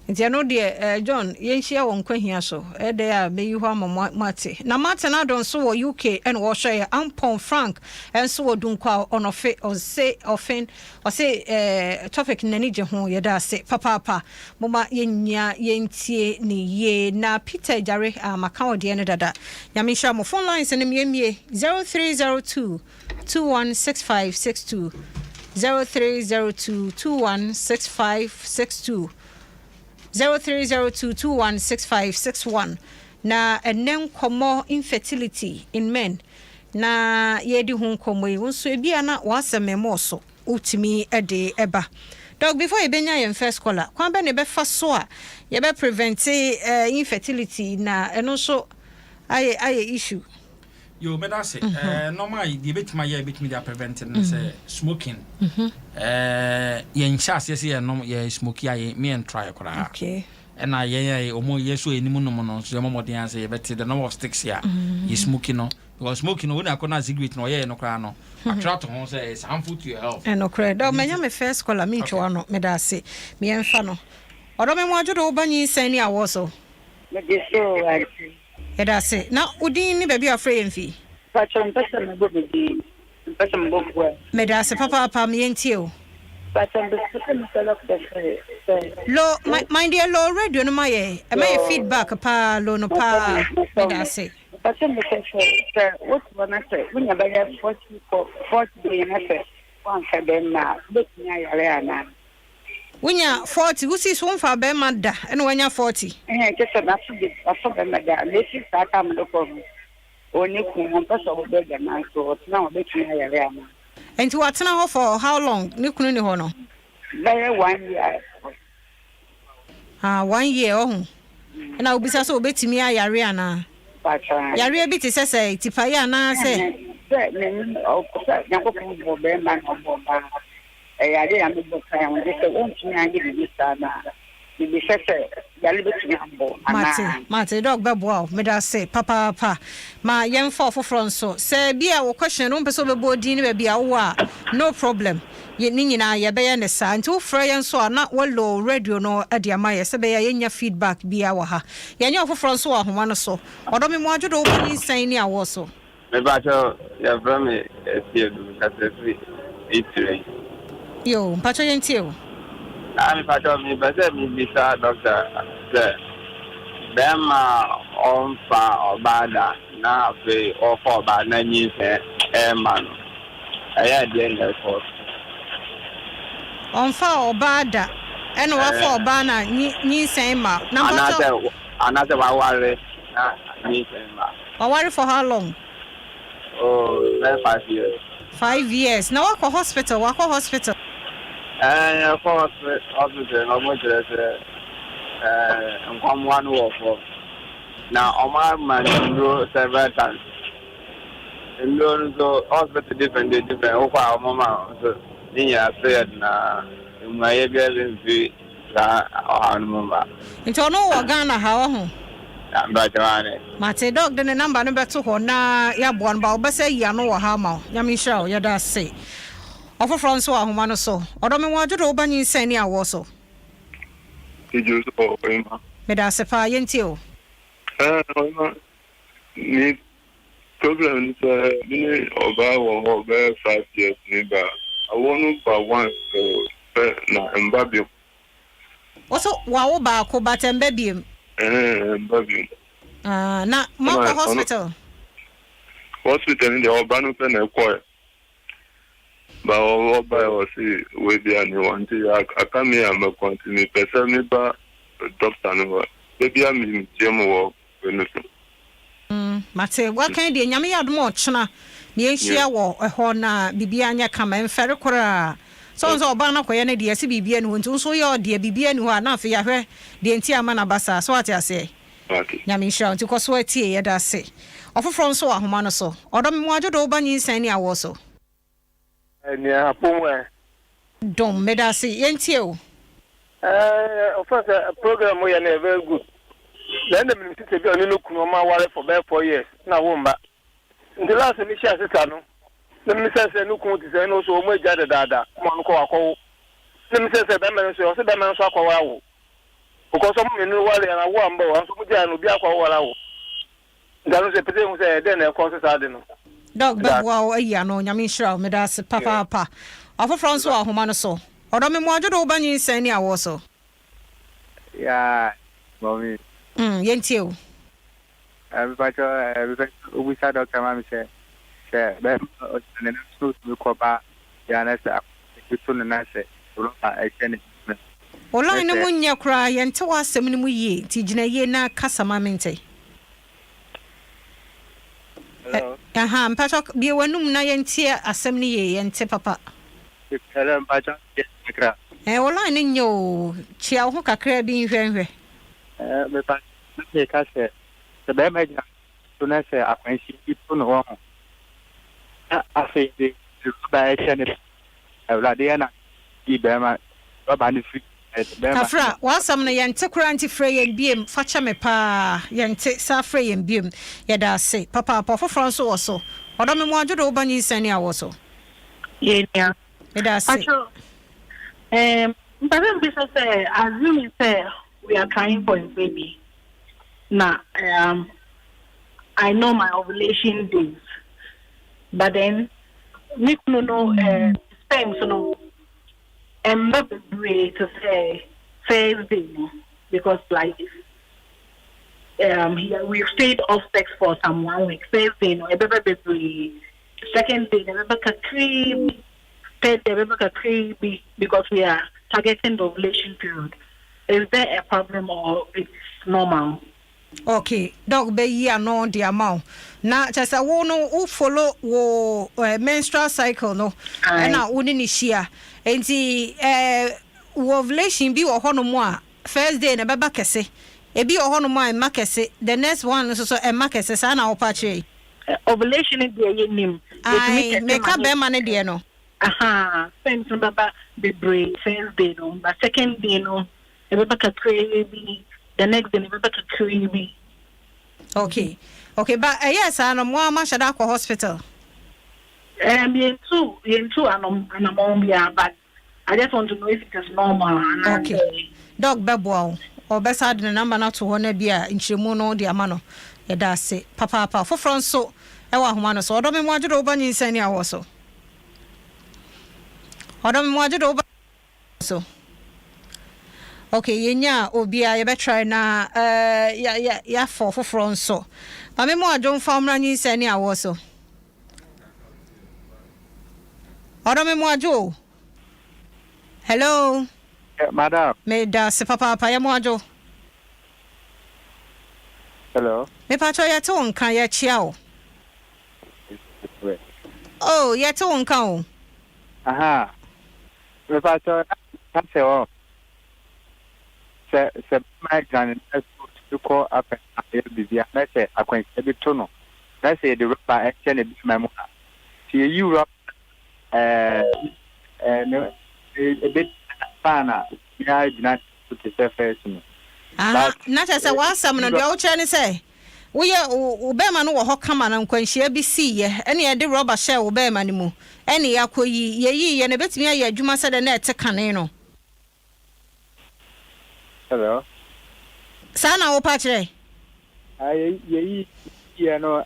Nti ɛno deɛ John, yɛnhyia wɔ nkwahia so. Ɛdɛ a mɛyi hɔ ama mo ate. Na Martin Addo nso wɔ UK ɛna wɔhwɛ yɛ. Ampɔn Frank nso wɔ Dunkwa ɔnɔfe ɔse ɔfen ɔse topic n'ani gye ho. Yɛda ase papaapa. Moma yɛnyia yɛntie ne yie. Na Peter Gyare a maka wɔ deɛ no dada. Nyame nhyira mo. Phone lines no miemie 0302 216562, 0302 216562, 0302 216561. Na ɛnɛ nkɔmmɔ infertility in men na yɛdi ho nkɔmmɔ yi. Wo nso ebia na w'asɛm ɛmɔɔ so, wotumi de ɛba. Doc, before yɛbɛnya yɛn first caller, kwan bɛ ne yɛbɛfa so a yɛbɛ prevent infertility na ɛno nso ayɛ issue? Yo, mɛda ase. Normal deɛ ebɛtumi ayɛ, ebɛtumi de aprevent no sɛ smoking. Yɛnhyɛ aseɛ sɛ yɛnom yɛ smoke a yɛ me try koraa. Ɛna yɛn a ɔmo yɛ so anim nom no nso, yɛmmɔ mmɔden ase yɛbɛte the number of sticks a yɛ smoking no, because smoking no, wɔn akɔ na cigarette no ɔyɛɛ no koraa no, atwerɛ ato ho sɛ it's harmful to your health. Ɛnokorɛ dɛ manya me first caller, mentwa no. Meda ase. Meɛmfa no ɔdɔ me mu adwo de woba nyinsɛn ne awɔ so. Mede so, auntie. Yɛda ase. Na wo din ne baabi a wafrɛ yɛn fi? Pakyɛ, mpɛ sɛ mebɔ me din. Mpɛ sɛ mebɔ bua. Meda ase papaapa. Meyɛntie o. Pakyɛ, mpɛ sɛ mepɛ doctor sɛ Low my deɛ, low radio no ma yɛ ɛma yɛ feedback paa. Low no paa. Meda ase. Mpɛ sɛ mepɛ sɛ wote hɔ na sɛ wonya bɛyɛ 40 day na sɛ woamfa bɛrima a, wobɛtumi ayare anaa? Wonya 40, wosi so womfa bɛrima da ɛna woanya 40? Ɛhɛn, kyɛ sɛ maso de mafa bɛrima da na ɛfiri saa time no kɔ no, ɔne kun ɔmpɛ sɛ ɔbɛbɔ adwaman so ɔtena hɔ, ɔbɛtumi ayare anaa? Nti watena hɔ for how long ne kunu ni hɔ no? Bɛyɛ one year. Ah, one year ɔho. Ɛna wobisa sɛ wobɛtumi ayare anaa? Pakyɛ. Yareɛ bi te sɛ tipaeɛ anaa sɛ? Sɛ menim sɛ Nyankopɔn bɔ bɛrima na ɔbɔ ɔbaa, ɛyɛ ade a mebɔ kan ho de sɛ wontumi anyɛ biribi saa no a, mebisa sɛ yare bɛtumi abɔ Mate. anaa? Mate, doc bɛboa wo. Meda ase papaapa. Ma yɛmfa ɔfoforɔ nso. Sɛ bi a wo question no wompɛ sɛ wobɛbɔ din ne baabi a wowɔ a, no problem. Ne nyinaa yɛbɛyɛ ne saa. Nti wofrɛ yɛn nso a na wɔlow radio no de ama yɛ sɛ bɛyɛ a yɛnya feedback biara wɔ ha. Yɛnyɛ ɔfoforɔ nso wɔ ahoma no so. Ɔdɔ me mu adwodo, wobɔ nyinsɛn ne awoɔ so. Mepakyɛw, yɛfrɛ me Asiedu, mekasa firi Itire. Yo, mpakyɛ, yɛntie o. Ah, mepakyɛw, mepɛ sɛ mebisa doctor sɛ bɛrima a ɔmfa ɔbaa da na afei ɔfa ɔbaa na nyinsɛn ɛɛma no, ɛyɛ deɛ na ɛkɔ so? Ɔmfa ɔbaa da ɛna wafa ɔbaa na nyinsɛn ma na mpakyɛ? Anaasɛ waware na nyinsɛn ma. Waware for how long? Oh, bɛyɛ 5 years. 5 years. Na wakɔ hospital? Wakɔ hospital? Ɛɛ, yɛkɔ hospital na ɔmo kyerɛ sɛ nkwammoa no wɔ fam na ɔmo ama no nnuro several times. Nnuro no nso, hospital different different wokɔ a ɔmo ma nso ne nyinaa so yɛ na mmuayɛ biara mfiri saa ɔhaw no mu ba. Nti ɔno wɔ Ghana ha ɔho? Mpakyɛw, ane. Mate. Doc de ne number no bɛto hɔ na yɛaboa no ba wobɛsɛ yi ano wɔ ha ama wo. Nyame nhyira wo. Yɛda ase. Ɔfoforɔ nso wɔ ahoma no so. Ɔdɔ me wɔn adwodo wo ba nyinsɛn ne awoɔ so. Edwo so ɔhema. Meda ase paa, yɛntie o. Ɛɛ ɔhema, me problem ne sɛ me ne ɔbaa wɔ hɔ bɛyɛ 5 years ni ba awoɔ no ba once pɛ na ɛmba biom. Wo so wawo baako but ɛmba biem. Ɛɛ, ɛmba biom. Ah, na moakɔ hospital? Hospital no deɛ ɔba no pɛ na ɛkɔɛ. Ba ɔba yɛ ɔsi wei bi a ne wɔ nti aka mi a mɛkɔ, nti mepɛ sɛ meba doctor no hɔ. Ebi a mi tie mu wɔ wei no so. Mate wakan deɛ. Nyame yɛ adom a, ɔkyena na yɛnhyia wɔ ɛhɔ na biribiara nyɛ kama. Ɛmfɛre koraa sɛ ɔn sɛ ɔbaa no akɔyɛ no deɛ ɛsɛ biribiara ni hɔ, nti wo nso woyɛ ɔdeɛ biribiara ni hɔ a, na afei yɛahwɛ deɛ nti ama no aba saa so. Wate aseɛ? Nyame nhyira wo. Nti kɔ so atie. Yɛda ase. Ɔfoforɔ nso wɔ ahoma no so. Ɔdɔ me mu adwodo wo ba nyinsɛn ne awoɔ so. Nea apɔ mu ɛ. Dom, meda ase. Yɛntie o. Ɔfɛ sɛ program mo yɛ no yɛ very good. Na ɛna menim sister bi a ɔne no kunu ɔmo aware for bɛyɛ 4 years na wo mba. Nti last mi hyia sister no na mi sɛ sɛ no kunu te sɛ ɛna ɔso ɔmo agya dedaada ma ɔno kɔ wakɔwo. Na mi sɛ sɛ bɛrima no nso ɔsɛ bɛrima no nso akɔwo awo. Because ɔmo mmienu ware na awo amba o, nso ɔmo gyaa no obi akɔwo awo. Nti ano sɛ pɛsɛ ehu sɛ ɛdɛn na ɛkɔ so saa de no. Doc bɛboa wo ayi ano. Nyame nhyira wo. Meda ase papaapa. Ɔfoforɔ nso wɔ ahoma no so. Ɔdɔ me mu adwodo wo ba nyinsɛn ne awoɔ so. Yeah, mommy. Yɛntie o. Mepakyɛ, mepɛ sɛ obisa doctor ma me sɛ bɛrima ɔgyina ne nan so tumi kɔba ya na sɛ akɔbi to no na sɛ rɔba ɛhyɛ ne mu. Wo line no mu nyɛ koraa, yɛnte w'asɛm no mu yie, nti gyina yie na kasa ma mente. Hello. Aha, mpakyɛ, bie w'anum na yɛntie asɛm no yie, yɛnte papa. Hello, mpakyɛ, kakra. Wo line no nyɛ o, kyia wo ho kakra bi nhwɛ nhwɛ. Mepa meka sɛ bɛrima gyina so na sɛ akwanhyia bi to no wɔ ho na afei de rɔba ɛhyɛ ne, Awurade yɛ na yi bɛrima rɔba no firi bɛrima. Kafra, w'asɛm no yɛnte koraa, nti frɛ yɛn biem. Fa kyɛ me paa, yɛnte saa. Frɛ yɛn biem. Yɛda ase papaapa. Ɔfoforɔ nso wɔ so. Ɔdɔ me mu adwodo wo ba nyinsɛn ne awoɔ so. Yɛnua. Meda ase. Pacho, mpɛ sɛ mbisa sɛ, assuming sɛ we are trying for a baby na I know my ovulation days, but then me kunu no sperms no ɛmba bebree to sɛ first day no, because like we've stayed off sex for some one week. First day no ɛbɛba bebree, second day no ɛbɛba kakraa bi, third day ɛbɛba kakraa bi, because we are targeting the ovulation period. Is there a problem or it's normal? Okay, Doc bɛyi ano de ama wo. Na kyerɛ sɛ wo no wo follow wo menstrual cycle no ɛna wo ne ne hyia, nti wo ovulation bi wɔ hɔnom a, first day na ɛbɛba kɛse, ebi wɔ hɔnom a ɛmma kɛse, the next one nso so ɛmma kɛse. Saa na wɔpa kyerɛ yi? Ovulation deɛ yɛ nim. Ayi, meka bɛrima no deɛ no. Aha, sperms no bɛba bebree first day no, but second day no ɛbɛba kakraa bi, the next day no ɛbɛba kakraa bi. Okay, ba ɛyɛ saa no mo a mahyɛ da akɔ hospital? Yɛntu anamɔn biara, but I just want to know if it is normal. Okay, Doc bɛboa wo. Ɔbɛsa de ne number no ato hɔ no bi a nkyerɛmu no de ama no. Yɛda ase papaapa. Foforɔ nso ɛwɔ ahoma no so. Ɔdɔ me mu adwodo wo ba nyinsɛn ne awɔ so. Ɔdɔ me mu adwodo wo ba so. Okay, yɛnya obiara yɛbɛtry na yɛafɔ foforɔ nso. Maame mu adwo mfa mmra nyinsɛn ne awɔ so. Ɔdɔ me mu adwo o. Hello. Madam. Meda ase papaapa. Yɛ mo adwo. Hello. Mepakyɛ, yɛte wo nka, yɛkyia wo. Oh, yɛte wo nka o. Aha. Mepakyɛ, ka sɛ ɔ sɛ bɛma gyina ne nan so tumi kɔ apɛ ayɛ biribi a, na sɛ akwanhyia bi to no na sɛ yɛde rɔba ɛhyɛ ne bɛrima mu a, sɛ yɛyi rɔba ɛɛ ne ebe paa na obiara gyina so te sɛ first no. Aha, na kyerɛ sɛ w'asɛm no deɛ wokyerɛ ne sɛ Woyɛ wo wo bɛɛma no wɔ hɔ kama na nkwanhyia bi siiɛ ɛne yɛde rɔba hyɛɛ wo bɛɛma no mu ɛne yɛakɔyi, yɛyiiɛ no ɛbɛtumi ayɛ adwuma sɛdeɛ na ɛte kane no? Hello. Saa na wopɛ akyerɛ? Ah, yɛyi yɛ no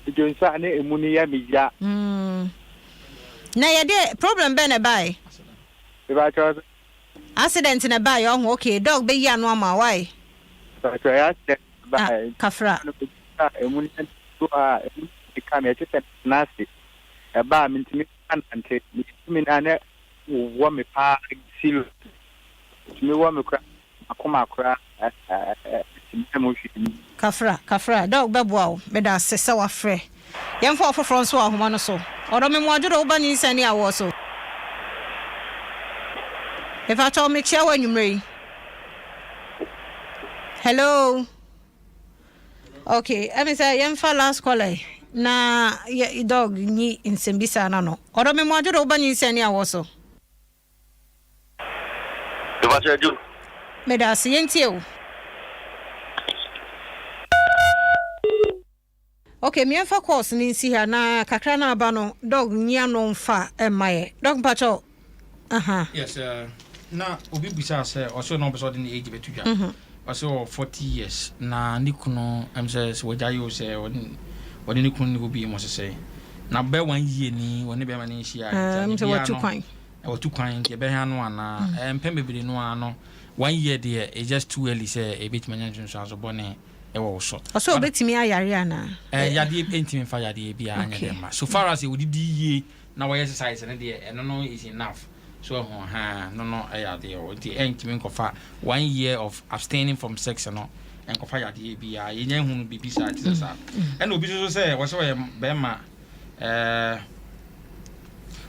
dwonso a na emu no yɛ me ya. Na yɛde problem bɛn na ɛbae? Mepakyɛw. Accident na ɛbae ɔho okay dog bɛyi ano ama wo why? Mepakyɛw ɛyɛ accident na ɛbae. Ah kafra. Emu no yɛ me ya emu no ka me ɛkyɛ sɛ metena ase ɛba a mentumi nante metumi na na wowɔ me paa serious tumi wɔ me koraa makoma koraa tumi yɛ mo hwee mu. Kafra kafra dog bɛboa wo medase sɛ wafrɛ yɛmfa ɔfoforɔ nso wɔ ahoma no so ɔdɔ me moadwo do woba nyinsɛn ne awoɔ so mepakyɛw mekyia wo anwummerɛ yi hello. Ok ɛmi sɛ yɛnfa last caller yi na yɛ dog nyi nsɛmbisa no ano. Ɔdɔ me mmoadwo de wo ba nyinsɛn ne awɔ so. Mepakyɛ adwo. Meda ase yɛntie wo. Ok meɛnfa calls no nsi ha na kakra no aba no dog nyi ano nfa mma yɛ. Dog mpakyɛw Aha. Yes eh, na obi bisaa sɛ ɔsɛ na ɔpɛ sɛ ɔde ne age bɛto dwa. Ɔsɛ ɔwɔ 40 years na ne kunu ɛm sɛ sɛ wagya yi o sɛ ɔne ne kunu ne hɔ bio mu ɔsɛ sɛ na bɛ one year ni ɔne bɛrima no nhyia nti Ɛm ade sɛ biara watu no kwan. watu kwan nti ɛbɛha no anaa? Mm. Mpɛn bebree no ara no one year deɛ it's just too early sɛ ɛbɛtumi anya nsunsuanso bɔne ɛwɔ wo so. Ɔsɛ ɔbɛtumi ayare anaa? Eh, yadeɛ ɛntumi mfa yadeɛ biara nyɛ Okay. dɛ mma. So far as wodidi yie na wɔyɛ exercise no deɛ ɛno no is enough so ahu ahaa no no ɛyɛ adeɛ wɔ nti ɛntumi nkɔfa one year of abstaining from sex no nkɔfa yadeɛ biara yɛnya hunu biribi saa te sɛ saa ɛna obi nso sɛ wɔsɛ ɔyɛ bɛrima ɛɛ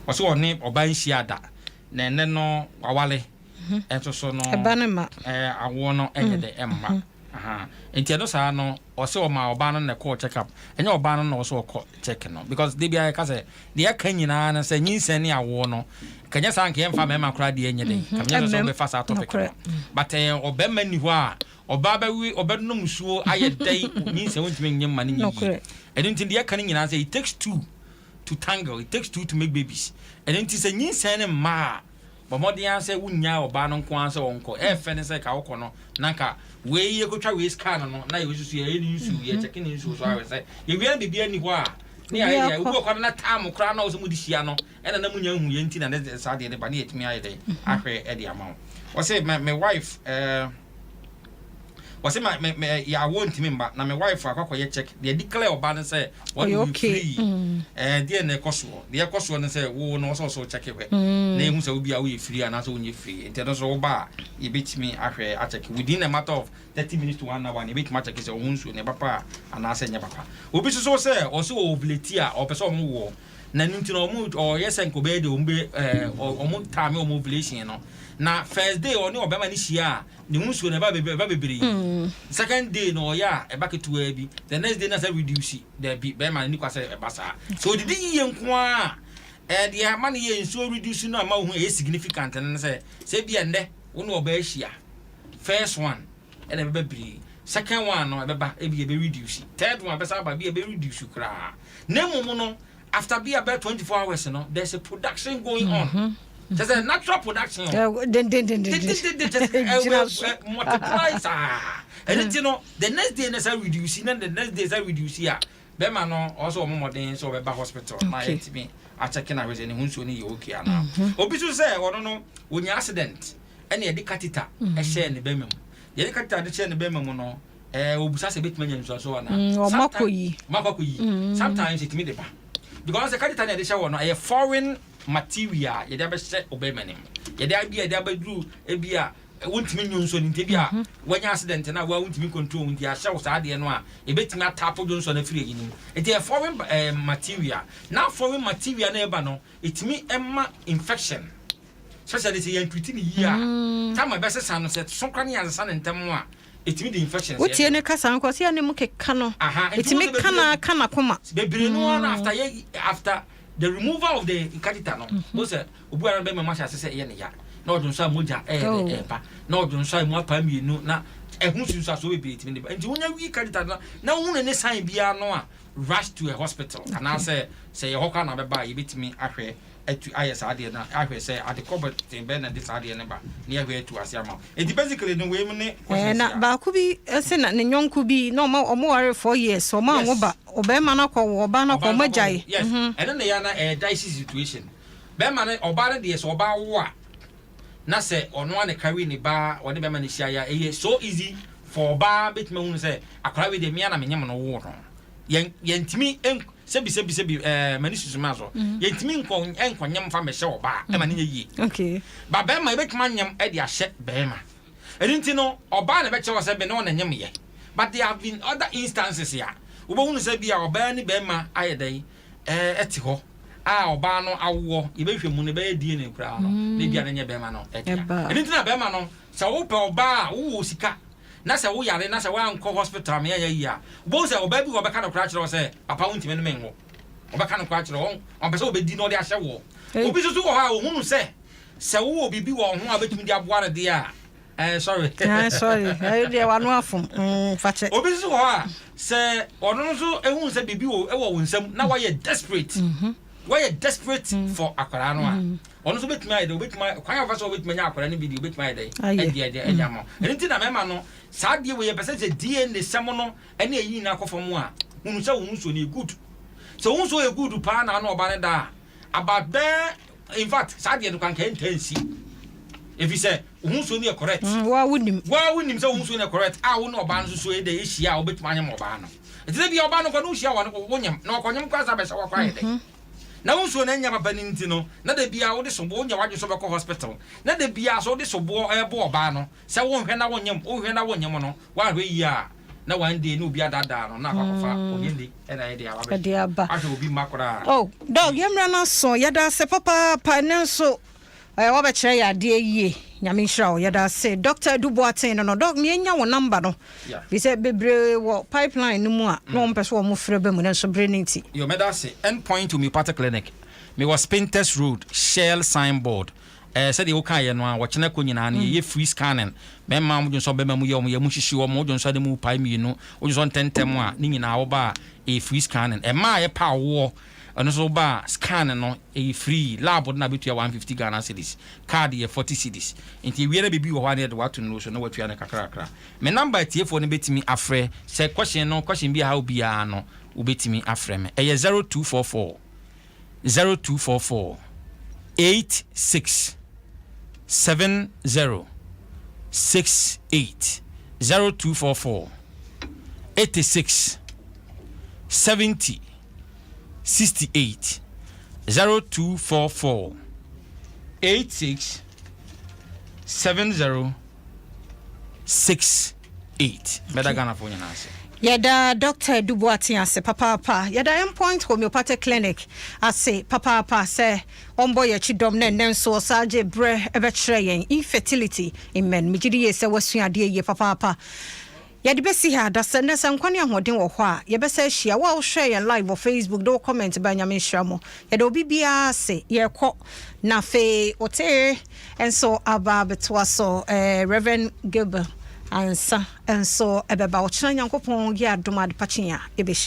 wɔsɛ ɔne ɔbaa nhyia da na ɛnɛ no wawale ɛnso so no ɛba no ma ɛɛ awoɔ no ɛnyɛ dɛ ɛmma aha nti ɛno saa no ɔsɛ ɔma ɔbaa no na ɛkɔɔ check up ɛnyɛ ɔbaa no na ɔsɛ ɔkɔ check no because de biara ɛka sɛ deɛ ɛka nyinaa no sɛ nyinsɛn ne awoɔ no kanyɛ saa nka yɛmfa mmarima koraa deɛ ɛnyɛ den kanyɛ sɛ sɛ ɔbɛfa saa topic no but ɛyɛ ɔbɛrima ni hɔ a ɔbaa bɛwe ɔbɛnom nsuo ayɛ dɛn nyinsɛn wontumi nyɛ mma no nyɛ yie ɛno nti deɛ ɛka no nyinaa sɛ it takes two to tangle it takes two to make babies ɛno nti sɛ nyinsɛn ne mmaa a Bɔ mmɔden ara sɛ wonnyaa ɔbaa no nko ara sɛ ɔnkɔ. Ɛyɛ fɛ ne sɛ ka wokɔ no na nka wei yɛkɔtwa wei scan no na yɛwei susu yɛyɛ ne nsuo yɛ kyɛke ne nsuo so ahwɛ sɛ yɛwie no biribiara nni hɔ a ne yɛayɛ deɛ obi wɔ kɔ no na tam koraa na ɔsɛ mode hyia no ɛna na munya nhu yɛ nti na ne saa deɛ ne ba ne yɛtumi ayɛ dɛn ahwɛ ɛde ama wo. Ɔse me me wife ɛɛ Wɔse ma me me yɛ awoɔ ntumi mba na me wife akɔ akɔyɛ check deɛ declare ɔba no sɛ wɔn Ɔyɛ you okay. free ɛɛ deɛ na ɛkɔ soɔ deɛ ɛkɔ soɔ no sɛ wo no ɔsɛ ɔsɛ check hwɛ na ehu sɛ obi a woyɛ free anaasɛ wonyɛ free nti ɛno so woba a yɛbɛtumi ahwɛ akyɛke within a matter of 30 minutes to one hour na yɛbɛtumi akyɛke sɛ ɔho nsuo no ɛba pa a anaasɛ ɛnyɛ papa obi soso sɛ ɔsɛ wɔ ovulate a ɔpɛ sɛ ɔmo woɔ na ɛno nti no ɔmo ɔyɛ sɛ nka ɔbɛyɛ deɛ ɔmo bɛ ɛɛ ɔmo taame ɔmo ovulation no na first day ɔne ɔbɛma no hyia a Ne ho nsuo no ɛba bebree ɛba bebree. Second day no ɔyɛ a ɛba ketewaa bi. The next day na sɛ reduce. Dabi bɛrima no ni kwa sɛ ɛba saa. Sɛ odidi yie nko ara a ɛɛ deɛ ama no yɛ nsuo reduce no ama wohu ɛyɛ significant no ne sɛ sɛ ebi a nnɛ wo ne ɔbaa ahyia first one ɛna ɛbɛba bebree. Second one no ɛbɛba ebi ɛbɛ reduce. Third one ɛbɛsan aba bi ɛbɛ reduce koraa. Na mmom no after bi about 24 hours no there's a production going on kyɛ sɛ natural production o dendendendenden multiply saa ɛno nti no the next day na sɛ reduce na the next day sɛ reduce a bɛrima no ɔsɛ ɔmo mmɔden sɛ ɔbɛba hospital na yɛtumi akyɛke na ahwɛ sɛ ne ho nsuo no yɛ okay anaa obi so sɛ ɔno no wɔnya accident ɛna yɛde catheter ɛhyɛɛ ne bɛrima mu yɛde catheter de hyɛɛ ne bɛrima mu no ɛɛ obisa sɛ ebetumi anya nsuanso anaa. Mm, ɔmo akɔ yi. Ɔmo akɔ akɔ yi. Mm. Sometimes etumi de ba because sɛ catheter na yɛde hyɛ wɔ no ɛyɛ foreign material yɛde abɛhyɛ ɔbɛrima no mu yɛde abi yɛde abɛduru ebi a wontumi nyo nsuo no nti ebi a mhm. wanya accident na wa wontumi control nti ahyɛ wo saa adeɛ no a ebetumi atapo dwonsɔ no afiri eyi no mu nti ɛyɛ foreign ɛɛ eh, material na foreign material na ɛba no etumi ɛma infection. Especially sɛ yɛn treat no yie a, mm. time a ɛbɛsesa no sɛ so kora ne yɛansesa no ntɛm a ɛtumi de infections. Wotie ne kasa no kɔ sɛ ne mu keka no. Ɛtumi ka na ka na koma. Bebree no ara after yɛ after the removal of the catheter no. Mm-hmm. Mo sɛ obi ara bɛma ma hyɛ ase sɛ ɛyɛ ne ya na ɔdwo nso a mogya ɛyɛ dɛ oh. ɛɛba na ɔdwo nso a emu apa mmienu na Ɛho nsunsuansoɔ bebree tumi de ba. Nti wonya weak candida no na wohunu ne sign biara no a, rush to a hospital anaasɛ sɛ yɛ hɔ koraa na bɛba a, yɛbɛtumi ahwɛ atu ayɛ saa adeɛ no, ahwɛ sɛ ade korɔ pɔtee bɛn na ɛde saa adeɛ no ba na yɛahwɛ atu ase ama wo. Nti basically no wei mu ne Ɛɛ questions na a. baako bi ɛsɛ na ne nyɔnko bi na ɔma ɔmo ware 4 years, ɔmo anwo ba, ɔbɛrima no akɔ wo, ɔbaa no akɔ, Ɔbaa ɔmo no akɔ agyae. wo. Yes, ɛno na ɛyɛ a na ɛyɛ dicey situation. Bɛrima no, ɔbaa no deɛ, sɛ ɔbaa wo a na sɛ ɔno ara na carry ne ba, ɔne bɛrima no hyia yɛ a, ɛyɛ so easy for ɔbaa bɛtumi ahunu sɛ akwadaa wei deɛ, mmea na menyem no woo no. Yɛn yɛntumi nk sɛbi sɛbi sɛbi m'ani susu maa so, yɛntumi nkɔ nkɔnyem fa mɛhyɛ ɔbaa ɛma ne nyɛ yie. Ba bɛrima yɛbɛtumi anyem ɛde ahyɛ bɛrima. Ɛno nti no ɔbaa na ɛbɛkyerɛ wɔ sɛ bɛ ne ɔna nyem yɛ, but there have been other instances a wobɛhunu sɛ bi a ɔbaa ne bɛrima ayɛ dɛn ɛte hɔ a ɔbaa no awoɔ, yɛbɛhwɛ mu no ɛbɛyɛ DNA koraa no na ebia no nyɛ bɛrima no ɛdea. Ɛba. Ɛno nti na bɛrima no, sɛ wopɛ ɔbaa a wowɔ sika na sɛ woyare na sɛ woankɔ hospital ma yɛnyɛ yie a, wobɛhu sɛ ɔbaa bi wɔ ɔbɛka no koraa kyerɛ wo sɛ papa wontumi no menwo. Ɔbɛka no koraa kyerɛ wo, ɔmpɛ sɛ wobɛdi na ɔde ahyɛ woɔ. Obi nso so wɔ hɔ a ɔhunu sɛ wowɔ biribi wɔ wo ho a wobɛtumi de aboa no deɛ a, sorry. Ah, sorry, ɛyɛ deɛ wano afom fakyɛ. Obi nso wɔ hɔ a sɛ ɔno nso ehunu sɛ biribi wɔ ɛwɔ wo nsam na wayɛ desperate, wayɛ desperate for akwadaa no a, ɔno nso bɛtumi ayɛ dɛ, obɛtumi ayɛ kwan a ɔfa sɛ ɔbɛtumi anya akwadaa no bi deɛ, obɛtumi ayɛ dɛ Ayɛ. ɛde ama wo. Ɛno nti na mɛma no saa adeɛ wei, yɛpɛ sɛ DNA sɛm no ɛne ɛyi nyinaa kɔ fam a, hunu sɛ wo nsuo no yɛ good. Sɛ wo nsuo yɛ good paa na ano ɔba no da a, about bɛɛ, in fact saa adeɛ no kwan ka ɛnta nsi, ɛfiri sɛ wo nsuo no yɛ correct. Wa wonim. Waa, wonim sɛ wo nsuo no yɛ correct a, wo ne ɔbaa no nso so ɛdɛ ɛhyia a, wobɛtumi anyem ɔbaa no. Ɛti sɛ bia ɔbaa no kɔ ne wohyia wɔ no, wonyem na ɔkɔnyem koraa sa bɛhyɛ wakɔ ayɛ dɛ na wo nsuo no anya papa no nti no, na da bia wode soboɔ, wonya w'adwene sɛ wobɛkɔ hospital, na da bia so wode soboɔ ɛbɔ ɔbaa no sɛ wonhwɛ na wonyem, wonhwɛ na wonyem no, woanhwɛ yie a, na one day na obi adaadaa no na akɔ akɔfa ɔyɛ ɛna ɛde aba. Ɛde aba. Ahwɛ obi mma koraa. Oh, Doc, yɛmmra no aso. Yɛda ase papaapa. Ɛnɛ nso wabɛkyerɛ yɛ adeɛ yie. Nyame nhyira wo. Yɛda ase, Dr. Adu Boateng no. Doc, mienya wo number no fi sɛ bebree wɔ pipeline no mu a na wɔn pɛ sɛ wɔn frɛ ba mu, no nso bere ne nti. Yo, mɛda ase. Endpoint Homeopathic Clinic, mewɔ Spintex Road, Shell signboard. Sɛdeɛ wokaeɛ no a, wɔkyena kɔ nyinaa no yɛyɛ free scanning. Mɛma mo dwonsɔ bɛma mu yɛ ɔmo yɛ mu hyehye wɔn, wodwonsɔ ne mu pae mmienu, wodwonsɔ ntɛntɛm a, ne nyinaa woba a, ɛyɛ free scanning. Ɛma a yɛpa awoɔ, ɛno nso woba a, scan no ɛyɛ free. Lab no na bɛtua 150 Ghana cedis, card yɛ 40 cedis. Nti ewie na biribi wɔ hɔ a, na yɛde wato no so na watua no kakrakra. Me number atiefoɔ no bɛtumi afrɛ sɛ question no, question bi a ha obiara no, wobɛtumi afrɛ me, ɛyɛ 0244 0244 86 70 68, 0244 86 70 68, 0244 86 70 68. Mɛda Ghanafoɔ nyinaa ase. Yɛda Dr. Adu Boateng ase papaapa. Yɛda Endpoint Homeopathic Clinic ase papaapa sɛ ɔmbɔ yɛn akyi dɔm na ɛnnɛ nso ɔsaa gye berɛ ɛbɛkyerɛ yɛn infertility in men. Megye di yie sɛ woasua adeɛ yie papaapa. Yɛde bɛsi ha da sɛ nnɛ, sɛ nkwa ne ahoɔden wɔ hɔ a, yɛbɛsa ahyia. Wo a wohwɛ yɛn live wɔ Facebook de wo comment ba, Nyame nhyira mo. Yɛda obi biara ase. Yɛkɔ na afei wote nso aba abɛtoa so. Reverend Gilbert Ansa nso ɛbɛba ɔkyena. Nyankopɔn yɛ adom, adepakye a yɛbɛhyia.